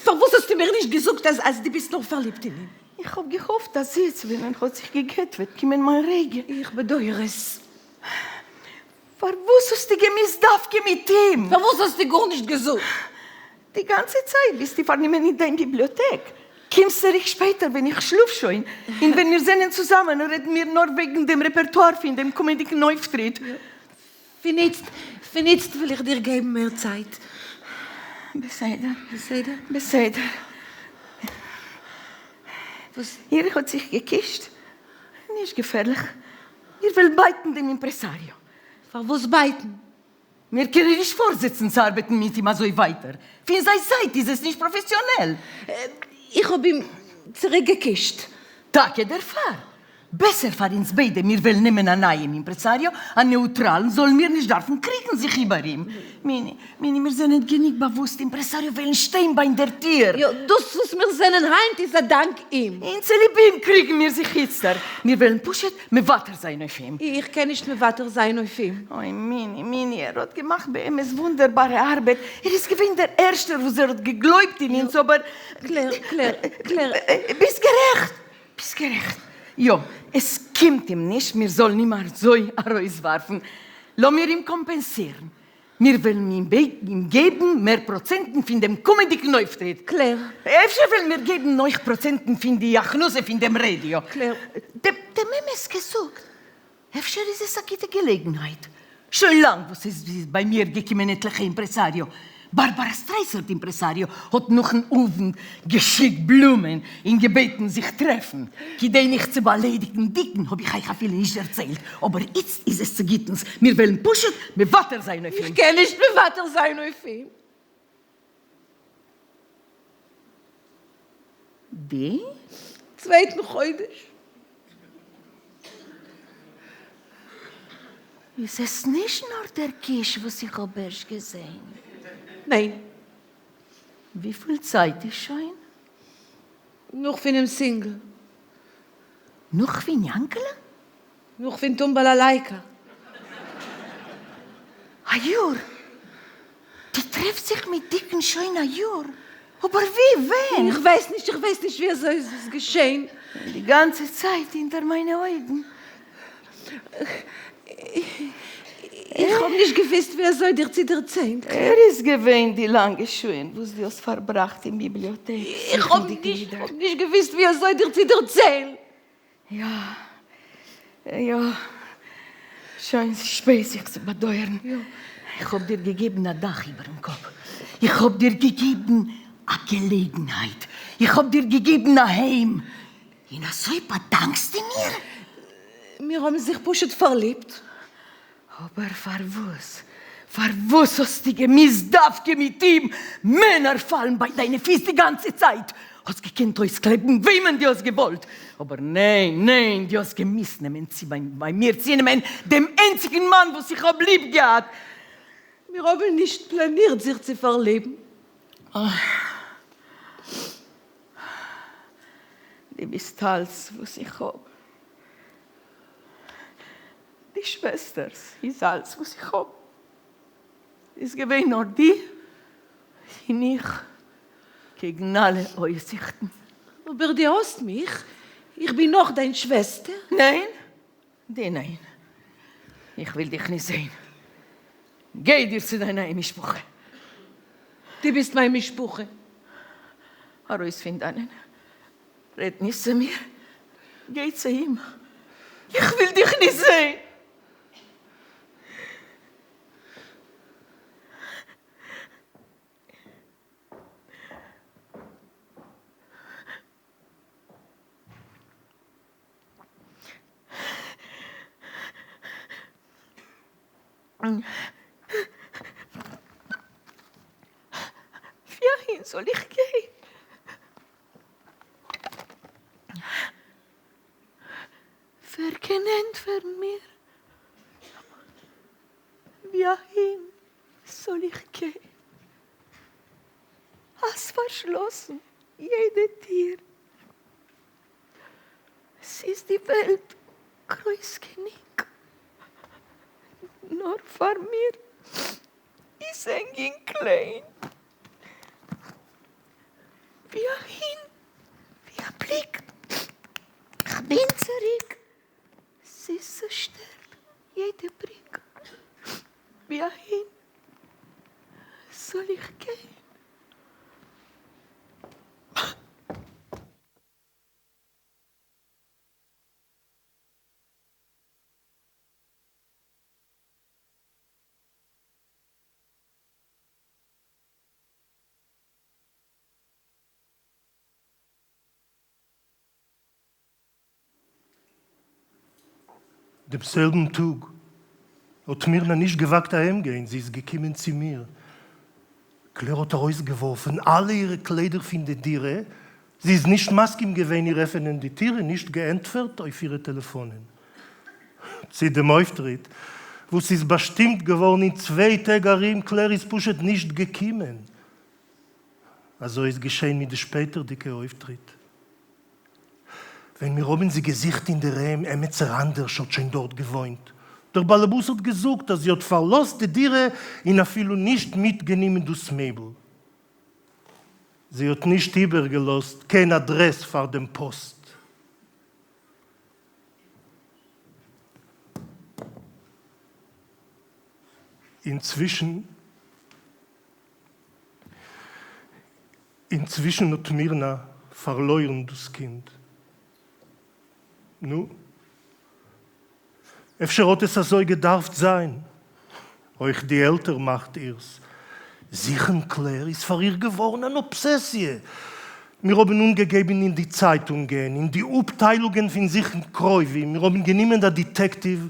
פארוואס האסטו מיר נישט געזאגט אז אז דו ביסט נאך פארליבט אין אים? איך האב געהאפט אז יעצט ווען ער האט זיך געגעט וועט קומען מיין רגע. איך באדויער עס. פארוואס האסטו געמוזט דווקא מיט אים? פארוואס האסטו גארנישט געזאגט? די גאנצע צייט ביסטו פארנומען אין דיין ביבליאטעק. קומסט צוריק שפעטער ווען איך שלאף שוין, און ווען מיר זענען צוזאמען רעדן מיר נאר וועגן דעם רעפערטואר פון דעם קומענדיגן אויפטריט. פון איצט, פון איצט וויל איך דיר געבן מער צייט. בסדר. בסדר? בסדר. וואס? איר האט זיך געקישט? נישט געפערליך. מיר וועלן בייטן דעם אימפרעסאריאו. פארוואס בייטן? מיר קענען נישט פארזעצן צו ארבעטן מיט אים אזוי ווייטער. פון זיין זייט איז עס נישט פראפעסיאנעל. איך האב אים צוריק געקישט. טאקע דערפאר. בעסער פאר אונז ביידע מיר וועלן נעמען א נייעם אימפרעסאריאו, א נייטראלן, זאלן מיר נישט דארפן קריגן זיך איבער אים. מיני, מיני, מיר זענען גענוג באוואוסט, אימפרעסאריאו וועלן שטיין ביי דער טיר. יא, דאס וואס מיר זענען היינט איז א דאנק אים. און צוליב אים קריגן מיר זיך איצטער. מיר וועלן פשוט מוותר זיין אויף אים. איך קען נישט מוותר זיין אויף אים. אוי מיני, מיני, ער האט געמאכט באמת וואונדערבארע ארבעט, ער איז געווען דער ערשטער וואס ער האט געגלויבט אין אונז, אבער. קלער, קלער, קלער. ביסט גערעכט! ביסט גערעכט. יא, עס קומט אים נישט מיר זאלן אים אזוי ארויסווארפן. לאמיר אים קאמפענסירן. מיר וועלן אים געבן מער פראצענטן פון דעם קומענדיגן אויפטריט. קלער. אפשר וועלן מיר געבן אויך פראצענטן פון די הכנסה פון דעם רעדיא. קלער. דעם אמת געזאגט, אפשר איז עס א גוטע געלעגנהייט. שוין לאנג וואס עס איז ביי מיר געקומען עטליכע אימפרעסאריאו. בארבארא סטרייסענד אימפרעסאריאו האט נאכן אוונט געשיקט בלומען און געבעטן זיך טרעפן. כדי נישט צו באליידיגן דיקן האב איך אייך אפילו נישט דערציילט, אבער איצט איז עס צו גוטנס, מיר וועלן פשוט מוותר זיין אויף אים. איך קען נישט מוותר זיין אויף אים. די? צווייטן חודש. איז עס נישט נאר דער קיש וואס איך האב ערשט געזעהן? ניין. וויפיל צייט איז שוין? נאך פונעם סינגל. נאך פון יאנקעלע? נאך פון טום באלאלייקא. א יאר! דו טרעפסט זיך מיט דיקן שוין א יאר? אבער ווי? ווען? איך ווייס נישט, איך ווייס נישט ווי אזוי עס איז געשען. די גאנצע צייט אונטער מיינע אויגן. איך האב נישט געוויסט ווי אזוי דיר צו דערציילן. ער איז געווען די לאנגע שעה'ן וואס דו האסט פארבראכט אין ביבליאטעק איך האב נישט געוויסט ווי אזוי דיר צו דערציילן. יא, יא, שוין שפעט זיך צו באדויערן. איך האב דיר געגעבן א דאך איבערן קאפ, איך האב דיר געגעבן א געלעגנהייט, איך האב דיר געגעבן א היים, און אזוי באדאנקסטו מיר? מיר האבן זיך פשוט פארליבט. אבער פארוואס, פארוואס האסטו געמוזט דווקא מיט אים? מענער פאלן ביי דיינע פיס די גאנצע צייט, האסט געקענט אויסקלייבן וועמען דו האסט געוואלט, אבער ניין, ניין, דו האסט געמוזט נעמען צו ביי מיר צונעמען דעם איינציגן מאן וואס איך האב ליב געהאט. מיר האבן נישט פלאנירט זיך צו פארליבן. דו ביסט אלץ וואס איך האב. די שוועסטערס איז אלץ וואס איך האב. איז געווען נאר די און איך קעגן אלע אויסזיכטן. אבער די האסט מיך, איך בין נאך דיין שוועסטער. ניין, די ניין. איך וויל דיך נישט זען. גיי דיר צו דיין נייע משפחה. די ביסט מיין משפחה. ארויס פון דאנען. רעד נישט צו מיר, גיי צו אים, איך וויל דיך נישט זען. וואוהין זאל איך גיין? ווער קען ענטפערן מיר? וואוהין זאל איך גיין? אז פארשלאסן יעדע טיר, ס'איז די וועלט גרויס גענוג, נאר פאר מיר איז ענג און קליין. ווי אהין ווי א בליק כ'בין צוריק ס'איז צושטערט יעדע בריק ווי אהין זאל איך גיין. דעם זעלבן טאג האט מירנא נישט געוואגט אהיימגיין, זי איז געקומען צו מיר. קלער האט ארויסגעווארפן אלע אירע קליידער פון די דירה, זי איז נישט מסכים געווען איר עפענען די טיר און נישט געענטפערט אויף אירע טעלעפאנען. צו דעם אויפטריט וואס איז באשטימט געווארן אין צוויי טעג ארום, קלער איז פשוט נישט געקומען. אזוי איז געשען מיט די שפעטערדיגע אויפטריט. ווען מיר האבן זי געזוכט אינדערהיים, עמיצער אנדערש האט שוין דארט געוואוינט. דער באלעבאס האט געזאגט אז זי האט פארלאזט די דירה און אפילו נישט מיטגענומען דאס מעבל. זי האט נישט איבערגעלאזט קיין אדרעס פאר דעם פאסט. אינצווישן אינצווישן האט מירנא פארלוירן דאס קינד. נו, אפשר האט עס אזוי געדארפט זיין? אויך די עלטער מאכט אירס. זוכן קלער איז פאר איר געווארן אן אבסעסיע. מיר האבן אנגעגעבן אין די צייטונגען, אין די אפטיילונגען פון זוכן קרובים, מיר האבן גענומען א דעטעקטיוו,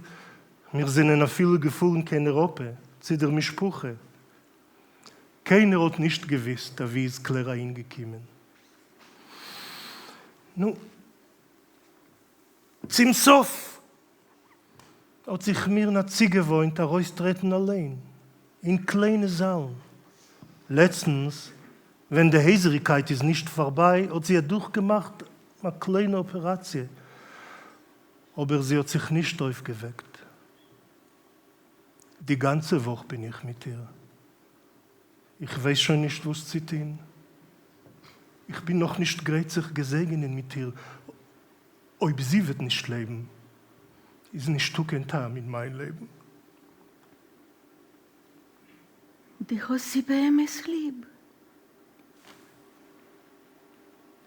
מיר זענען אפילו געפארן קיין אייראפע צו דער משפחה. קיינער האט נישט געוויסט אוואו איז קלער אהינגעקומען. נו, צום סוף האט זיך מירנא צוגעוואוינט ארויסטרעטן אליין אין קליינע זאלן. לעצטנס ווען די הייזעריקייט איז נישט פארביי האט זי אדורכגעמאכט א קליינע אפעראציע, אבער זי האט זיך נישט אויפגעוועקט. די גאנצע וואך בין איך מיט איר. איך ווייס שוין נישט וואס צו טון. איך בין נאכנישט גרייט זיך געזעגענען מיט איר. אויב זי וועט נישט לעבן, איז נישטא קיין טעם אין מיין לעבן. דו האסט זי באמת ליב?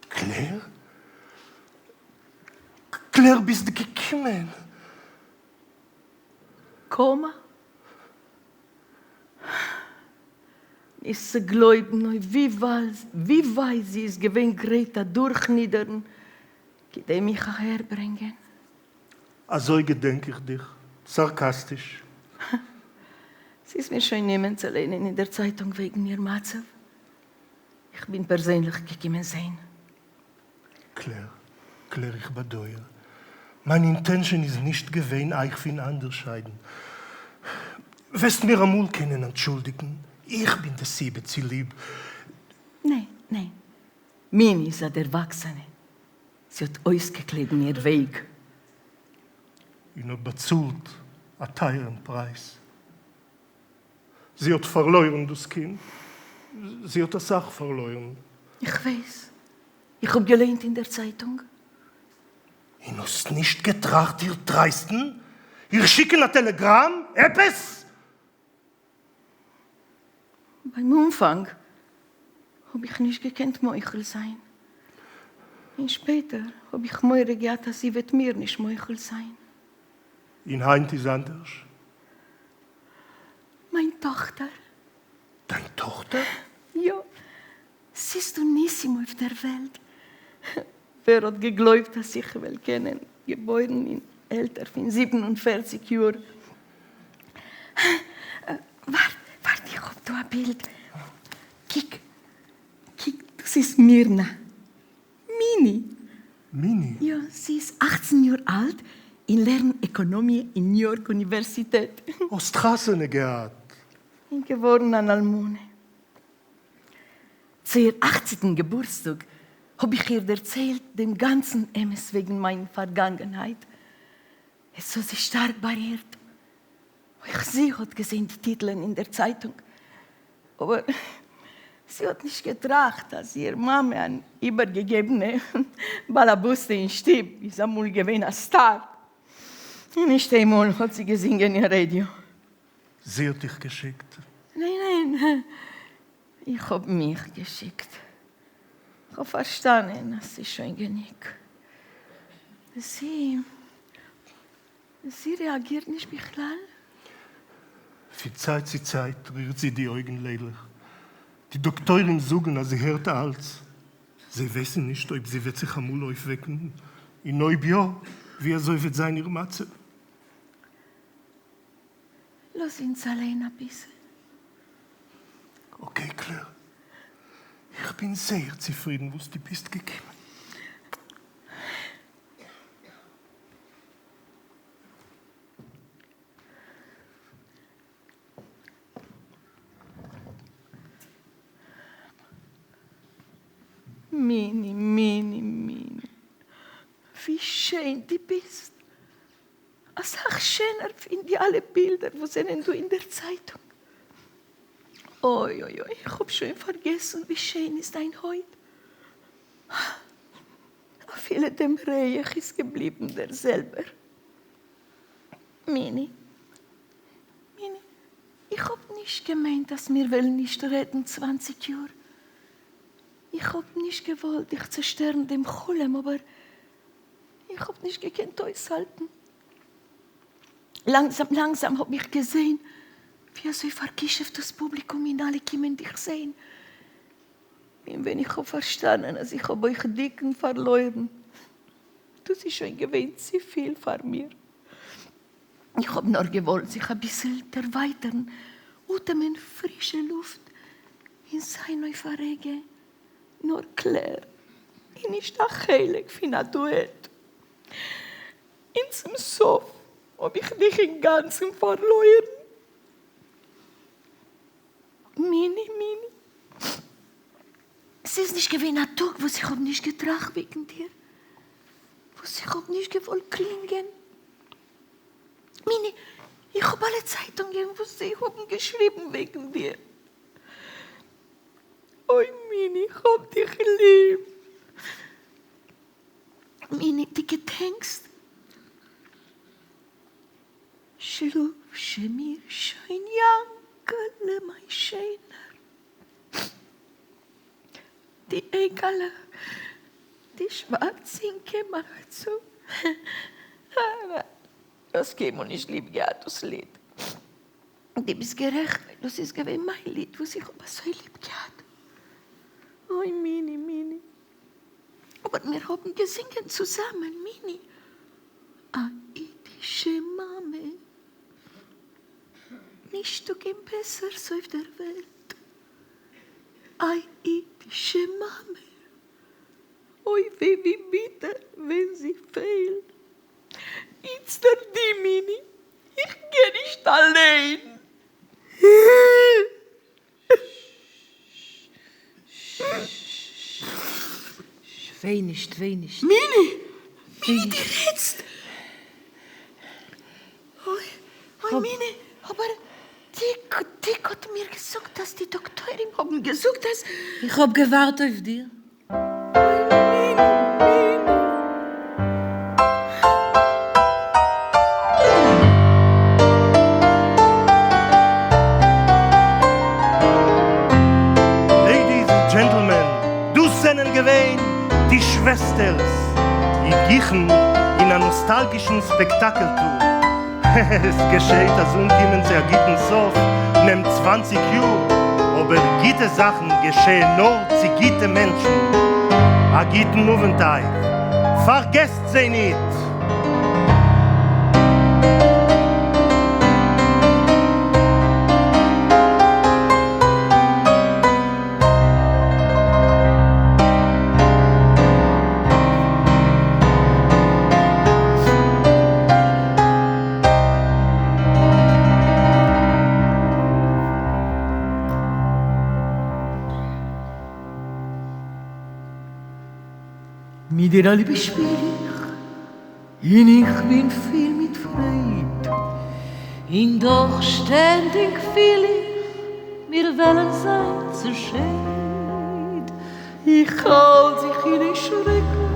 קלער? קלער ביסט געקומען? קאמא? נישט צו גלויבן אויף ווי ווייט זי איז געווען גרייט אדורכנידערן כדי מיך אהערברענגען. אזוי געדענק איך דיך, סארקאסטיש. ס'איז מיר שוין נמאס צו ליינען אין דער צייטונג וועגן איר מצב. איך בין פערזענליך געקומען זען. קלער, קלער איך באדויער. מיין intention איז נישט געווען אייך פונאנדערשיידן. וועסט מיר אמאל קענען אנטשולדיגן? איך בין די סיבה צוליב. ניין, ניין. מיני איז א דערוואקסענע. זי האט אויסגעקליבן איר וועג. און האט באצאלט א טייערן פרייז. זי האט פארלוירן דאס קינד. זי האט אסאך פארלוירן. איך ווייס. איך האב געליינט אין דער צייטונג. און האסט נישט געטראכט איר טרייסטן? איר שיקן א טעלעגראם? עפעס? ביים אנפאנג האב איך נישט געקענט מוחל זיין, און שפעטער האב איך מורא געהאט אז זי וועט מיר נישט מוחל זיין. און היינט איז אנדערש? מיין טאכטער. דיין טאכטער? יא, ס'איז דא ניסים אויף דער וועלט. ווער האט געגלויבט אז איך וועל קענען געבוירן אין עלטער פון 47 יאר? ווארט, ווארט, איך האב דא א בילד. קוק, קוק, דאס איז מירנא. מיני. מיני? יא, זי איז 18 יאר אלט און לערנט עקאנאמיע אין ניו יארק אוניווערסיטעט. האסט חתונה געהאט? און געווארן אן אלמנה. צו איר אכצנטן געבורטסטאג האב איך איר דערציילט דעם גאנצן אמת וועגן מיין פארגאנגענהייט. עס האט זי שטארק בארירט. אויך זי האט געזען די טיטלען אין דער צייטונג, אבער זי האט נישט געטראכט אז איר מאמע, אן איבערגעגעבענע באלעבאסטע אין שטוב, איז אמאל געווען א סטאר, און נישט איינמאל האט זי געזינגען אין רעדיא. זי האט דיך געשיקט? ניין ניין, איך האב מיך געשיקט. כ'האב פארשטאנען אז ס'איז שוין גענוג. זי. זי רעאגירט נישט בכלל? פון צייט צו צייט רירט זי די אויגן ליידלעך. די דאקטוירים זאגן אז זי הערט אלץ. זיי ווייסן נישט אויב זי וועט זיך אמאל אויפוועקן, און אויב יא, ווי אזוי וועט זיין איר מצב. לאז אונז אליין אביסל. okay קלער, איך בין זייער צופרידן וואס דו ביסט געקומען. מיני מיני מיני, ווי שיין דו ביסט! אסאך שענער פון די אלע בילדער וואס זענען דא אין דער צייטונג. אוי אוי אוי, איך האב שוין פארגעסן ווי שיין איז דיין הויט. אפילו דעם ריח איז געבליבן דער זעלבער. מיני, מיני, איך האב נישט געמיינט אז מיר וועלן נישט רעדן 20 יאר. איך האב נישט געוואלט דיך צעשטערן דעם חלום, אבער איך האב נישט געקענט אויסהאלטן. לאנגזאם לאנגזאם האב איך געזען. ווי אזוי פאר'כישופ'ט דאס פובליקום און אלע קומען דיך זען. און ווען איך האב פארשטאנען אז איך האב אויך דיקן פארלוירן, דאס איז שוין געווען צופיל פאר מיר. איך האב נאר געוואלט זיך אביסל דערווייטערן, אטעמען פרישע לופט און זיין אויף א רגע נאר קלער און נישט א חלק פון א דועט. און צום סוף האב איך דיך אינגאנצן פארלוירן. מיני מיני. ס'איז נישט געווען א טאג וואס איך האב נישט געטראכט וועגן דיר, וואס איך האב נישט געוואלט קלינגען. מיני, איך האב אלע צייטונגען וואס זיי האבן געשריבן וועגן דיר. אוי מיני, איך האב דיך ליב. מיני, דו געדענקסט? שלאף זשע מיר שוין יאנקעלע מיין שענער. די אייגעלע די שווארצינקע מאכט צו. האסט קיינמאל נישט ליב געהאט דאס ליד. דו ביסט גערעכט ווייל דאס איז געווען מיין ליד וואס איך האב אזוי ליב געהאט. אוי מיני מיני. אבער מיר האבן געזינגען צוזאמען מיני א אידישע מאמע. נישטא קיין בעסערס אויף דער וועלט. א אידישע מאמע. אוי ווי ווי ביטער ווען זי פעלט. איצטער די מיני, איך גיי נישט אליין. וויין נישט, וויין נישט. מיני! מיני די רעדסט! אוי, אוי מיני, אבער דיק, דיק האט מיר געזאגט אז די דאקטוירים האבן געזאגט אז. איך האב געווארט אויף דיר. Ladies and gentlemen, דאס זענען געווען די שוועסטערס, אין גיכן אין א נאסטאלגישן ספעקטאקל tour. עס געשעהט אז אנקומען צו א גוטן סוף נעמט צוואנציג יאר, אבער גוטע זאכן געשעהן נאר צו גוטע מענטשן. א גוטן אווענט אייך. פארגעסט זיי ניט! מיט דיר א ליבע שפיל איך, און איך בין פיל מיט פרייד. און דאך שטענדיג פיל איך, מיר וועלן זיין צעשיידט. איך האלט זיך אין איין שרעקן,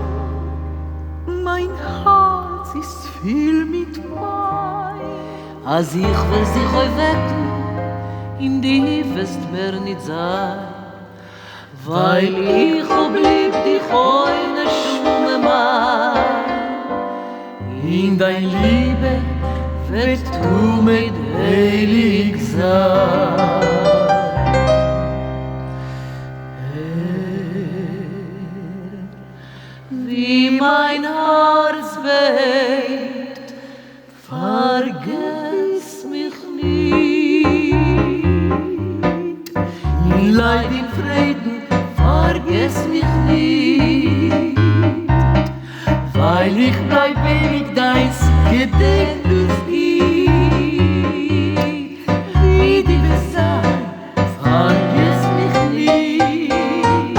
מיין הארץ איז פיל מיט פיין. אז איך וועל זיך אויפוועקן און דו וועסט מער ניט זיין, ווייל איך האב ליב דיך אוי נשמה מיין, און דיין ליבע וועט תמיד הייליג זיין. הער ווי מיין הארץ בעט, פארגעס מיך ניט. אין לייד און פריידן פארגעס מיך ניט. ווייל איך בלייב אייביג דיינס, געדענק דאס גוט. ווי דו וועסט זיין, פארגעס מיך ניט.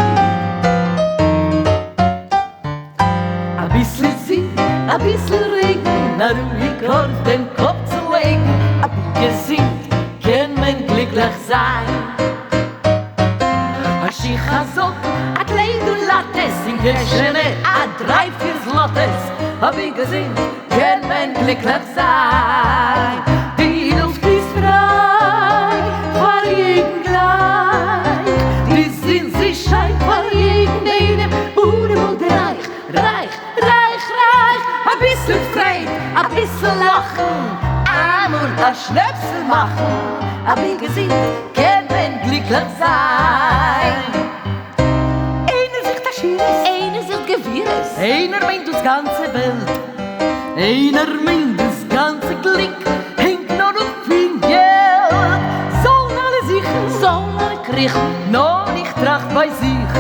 אביסל זון, אביסל רעגן, א רואיג ארט דעם קאפ צו לייגן, אבי געזונט קען מען גליקליך זיין. א שיך א זאק, א קלייד און לאטעס, אין קעשענע א דריי פיר זלאטעס, אבי געזונט קען מען גליקליך זיין. די לופט איז פריי פאר יעדן גלייך, די זון זי שיינט פאר יעדן איינעם, ארעם אדער רייך, רייך, רייך, רייך, אביסל פרייד, אביסל לאכן, אמאל. א שנעפסל מאכן, אבי געזונט קען מען גליקליך זיין. איינער זוכט עשירות. איינער זוכט גבירות. איינער מיינט דאס גאנצע וועלט. איינער מיינט דאס גאנצע גליק הענגט נאר אפ פון געלט. זאלן אלע זוכן. זאלן אלע קריכן. נאר איך טראכט ביי זיך.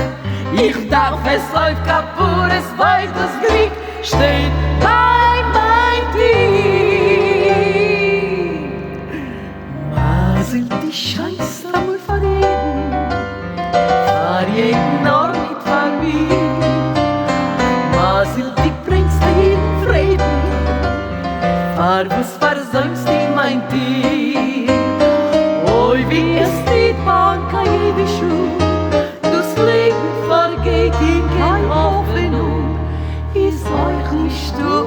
איך דארף עס אויף כפרות ווייל דאס גליק שטייט ביי מיין טיר. מזל דו שיינסט אמאל פאר יעדן, פאר יעדן נאר ניט פאר מיר. מזל דו ברענגסט א יעדן פריידן, פארוואס פארזוימסטו מיין טיר? אוי ווי עס טוט באנק א יעדע שעה, דאס לעבן פארגייט און קיין האפענונג איז אויך נישטא.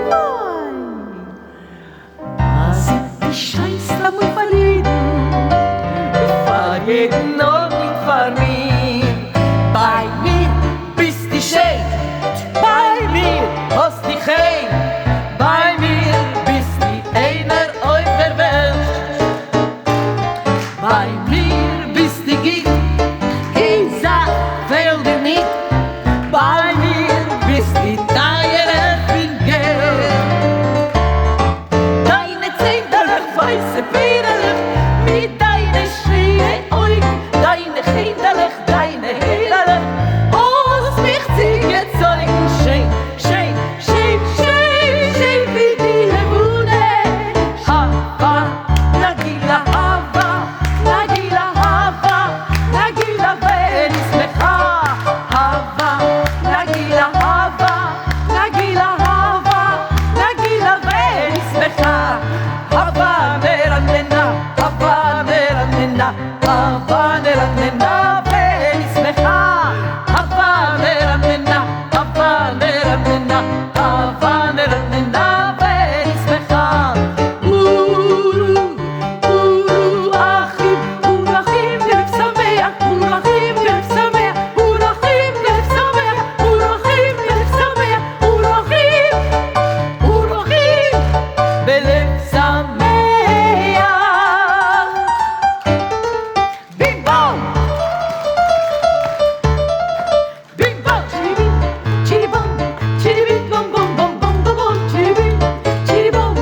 ניין! מזל דו שיינסט אמאל פאר יעדן, פאר יעדן נאר ניט פאר מיר. ביי מיר ביסטו שיין, ביי מיר האסטו חן, ביי מיר ביסטו איינער אויף דער וועלט. ביי מיר ביסטו גוט, קיין זאך פעלט דיר ניט, ביי מיר ביסטו טייערער פון געלט. דיינע צענדעלעך ווייסע פערעלעך, מיט דיינע שיינע אויגן, דיינע חנדעלעך, דיינע הערעלעך, האסט מיך צוגעצויגן, שיין, שיין, שיין, שיין, שיין ווי די לבנה. הבה נגילה הבה נגילה הבה נגילה ונשמחה. הבה נגילה הבה נגילה הבה נגילה ונשמחה. הבה נרננה הבה נרננה הבה נרננה ונשמחה. הבה נרננה הבה נרננה הבה נרננה ונשמחה. אורו אורו אחים ורחים לב שמח ורחים לב שמח ורחים לב שמח ורחים לב שמח ורחים ורחים בלב שמח. בים בום! בים בום! צ'ירי צ'ירי בום צ'ירי בים בום בום בום בום בום בום צ'ירי בים צ'ירי בום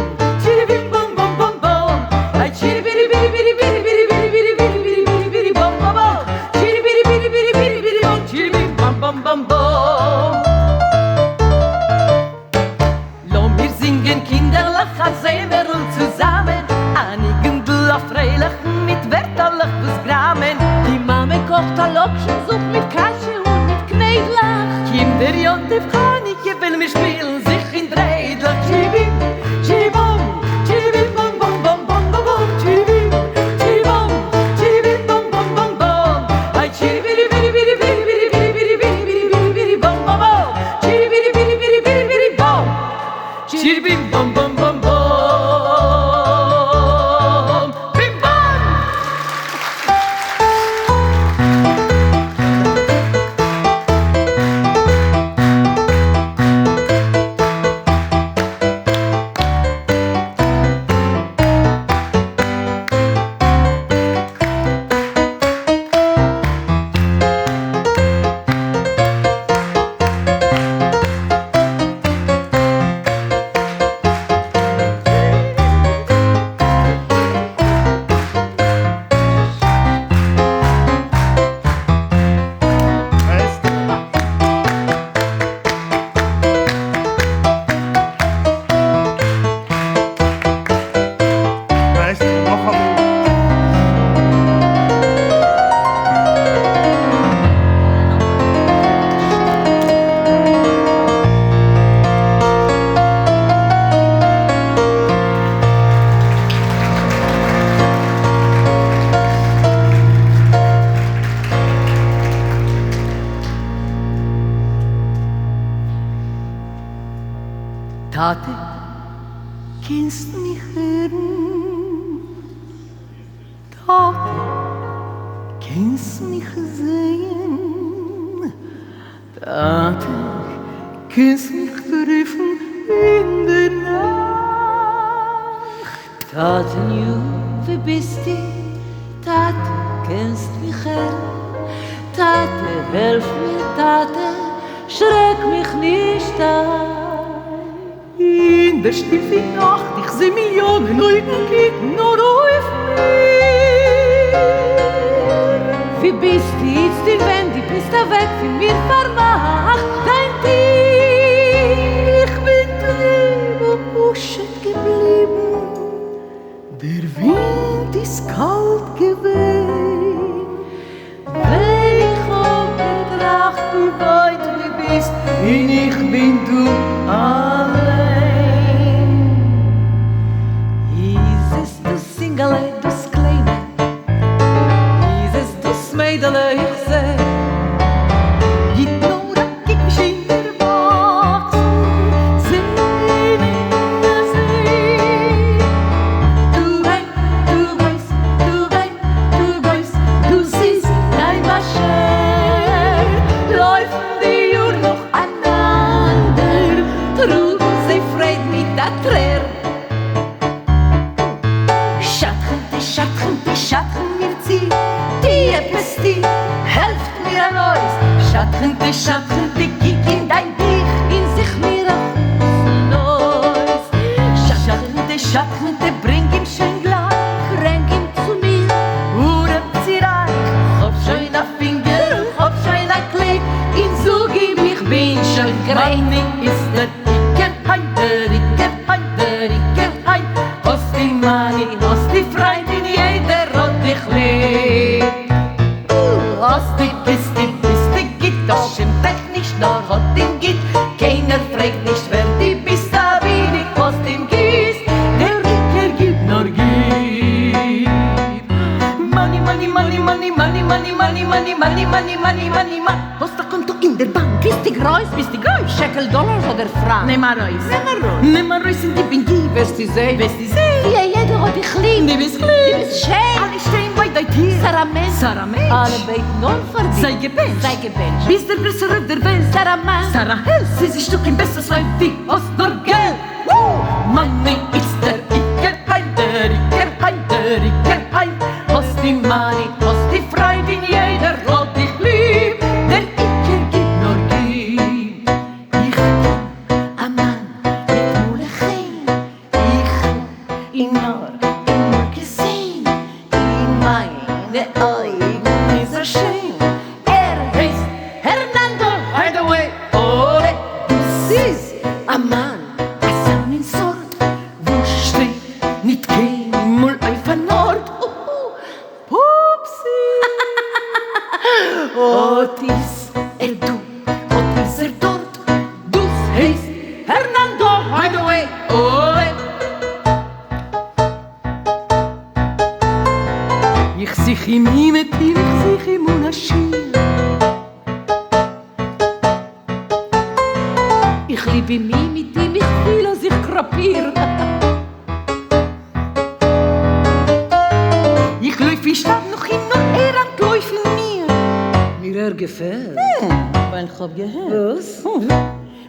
צ'ירי בים בום בום בום בום היי צ'ירי בירי בירי בירי בירי בירי בירי בירי בירי בירי בירי בירי בום בום בום צ'ירי בירי בירי בירי בירי בירי בום צ'ירי בים בום בום בום בום. לאמיר זינגען קינדערלעך א זמר'ל צוזאמען, א ניגונ'דל א פרייליכן מיט ווערטערלעך וואס גראמען. די מאמע קאכט א לאקשן זופ מיט קאשע און מיט קניידלעך. קומט דער יום טוב חנוכה וועלן מיר שפילן זיך אין דריידלעך. צ'ירי בים צ'ירי בום צ'ירי בים בום בום בום בום בום בום צ'ירי בים צ'ירי בום צ'ירי בים בום בום בום בום היי צ'ירי בירי בירי בירי בירי בירי בירי בירי בירי בירי בירי בירי בום בום בום צ'ירי בירי בירי בירי בירי בירי בום צ'ירי בים בום בום בום בום בים בום! מאעסטרא, נאכאמאל. טאטע, קענסט מיך הערן? טאטע, קענסט מיך זעהן? טאטע, קענסט מיך טרעפן אין דער נאכט? טאטעניו ווי ביסטו? טאטע קענסט מיך הערן? טאטע העלף מיר טאטע שרעק מיך נישט איין. אין דער שטיל פון נאכט איך זע מיליאנען אויגן קוקן נאר אויף מיר. ווי ביסטו איצט און ווען דו ביסט אוועק פון מיר פארמאך דיין טיר. איך בין טריב און פשוט געבליבן, דער ווינט איז קאלט געווען. ווען איך האב געטראכט ווי ווייט דו ביסט און איך בין דא אליין. איז עס דאס אינגעלע דאס קליינע? איז עס דאס מיידעלע איך זע? גיט נאר א קוק ווי שיין דערוואקסן זענען זיי. דו גיי, דו גייסט, דו גיי, דו גייסט, דאס איז דיין באשערט. לויפן די יאר נאכאנאנדער, טראגן זיי פרייד מיט א טרער. שדכנ'טע, שדכנ'טע, שדכן מיר צו, טו עפעס טו, העלפט מיר ארויס. שדכנ'טע, שדכנ'טע, קוק אין דיין בוך און זוך מיר א חתן אויס. שדכנ'טע, שדכנ'טע, ברענג אים שוין גלייך, ברענג אים צו מיר, ארעם צי רייך. כ'האב שוין א פינגער און כ'האב שוין א קלייד, און זאג אים איך בין שוין גרייט. מאני איז דער עיקר היינט, דער עיקר היינט, דער עיקר היינט. האסט די מאני, האסט די פריינט, און יעדער האט דיך ליב. האסט די ביסט די ביסט די גוט, דאס שעמט דיך נישט נאר האט אים גוט. קיינער פרעגט נישט ווער די ביסט, אבי די האסט אים גיסט. דער עיקר גיב נאר גיב. מאני מאני מאני מאני מאני מאני מאני מאני מאני מאני מאני מאני מאני. האסט א קאנטא אין דער באנק. ביסטו גרויס? ביסטו גרויס? שעקל דאלארס אדער פראנק? נעם ארויס. נעם ארויס. נעם ארויס און גיב און גיב. וועסטו זען. וועסטו זען. ווי א יעדער האט דיך ליב. דו ביסט ליב. דו ביסט שיין. אלע שטייען ביי דיין טיר. סארא מענטש. סארא מענטש. אלע בעטן אן פאר דיר. זיי געבענטשט. זיי געבענטשט. ביסט דער גרעסער אויף דער וועלט. סארא מאן. סארא העלד. ס'איז נישטא קיין בעסערס אויב דו האסט נאר געלט. וואו! מאני איז דער עיקר היינט, דער עיקר היינט, דער עיקר היינט. האסט די מאני, האסט די פריינט, און יעדער האט דיך ליב. דער עיקר גיב נאר גיב. איך קען א מאן מיט מלא חן, איך האב אים נאר איינמאל געזען, אין מיינע אויגן איז ער שיין, ער הייסט הערנאנדא היידעוועי, אולע. דאס איז א מאן אזא מין סארט, וואס שטייט ניט קיינמאל אויף אן ארט, אוהו, פופסי. אט איז ער דא, אט איז ער דארט, דאס הייסט הערנאנדא היידעוועי, אולע. איך זוך אים אומעטום, איך זוך אים אן א שיעור. איך ליב אים אומעטום, איך פיל אז איך קראפיר. איך לויף אין שטאט נאך אים, נאר ער אנטלויפט פון מיר. מיר ער געפעלט. ווייל כ'האב געהערט. וואס?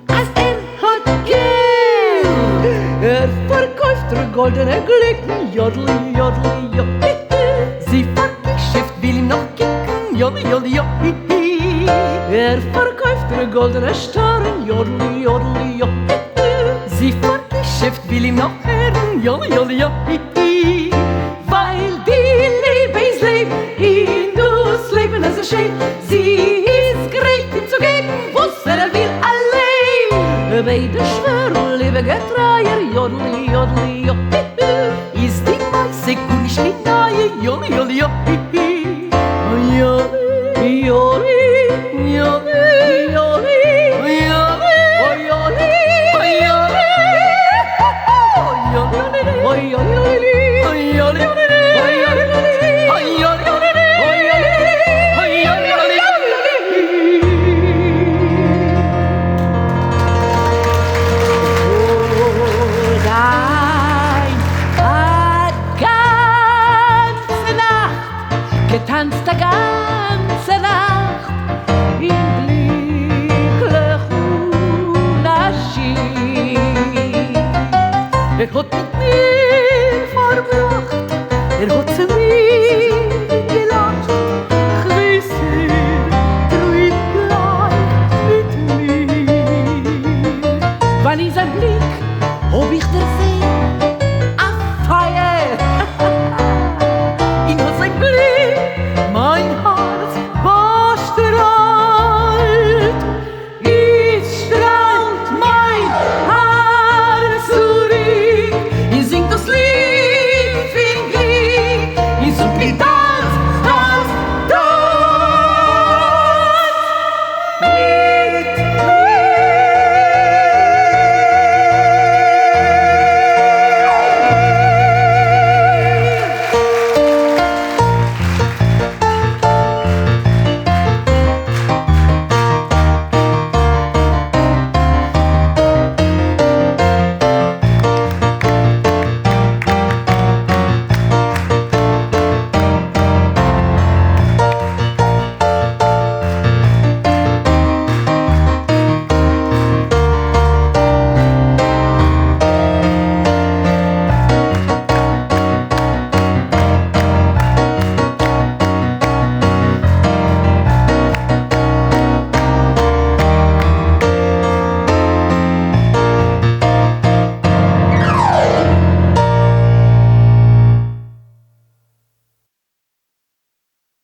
אז ער האט געלט. ער פארקויפט ר' גאלדענע גליקן, יאדלי יאדלי יא הי הי. זי פאר'כישופ'ט וויל אים נאך קוקן, יאדלי יאדלי יא הי הי. ער פארקויפט ר' גאלדענע שטערן, יאדלי יאדלי יא הי הי. זי פאר'כישופ'ט וויל אים נאך הערן, יאדלי יאדלי יא הי הי. ווייל די ליבע איז לעבן און דאס לעבן איז שיין, זי איז גרייט אים צו געבן וואס ער וויל אליין. ביידע שווערן ליבע געטרייער, יאדלי יאדלי יא הי הי. איז די מעשה גארנישט קיין נייע, יאדלי יאדלי יא הי הי. יאדלי יאדלי יאדלי יאדלי יאדלי יאדלי יאדלי יאדלי אוי יאדלי יאדלי.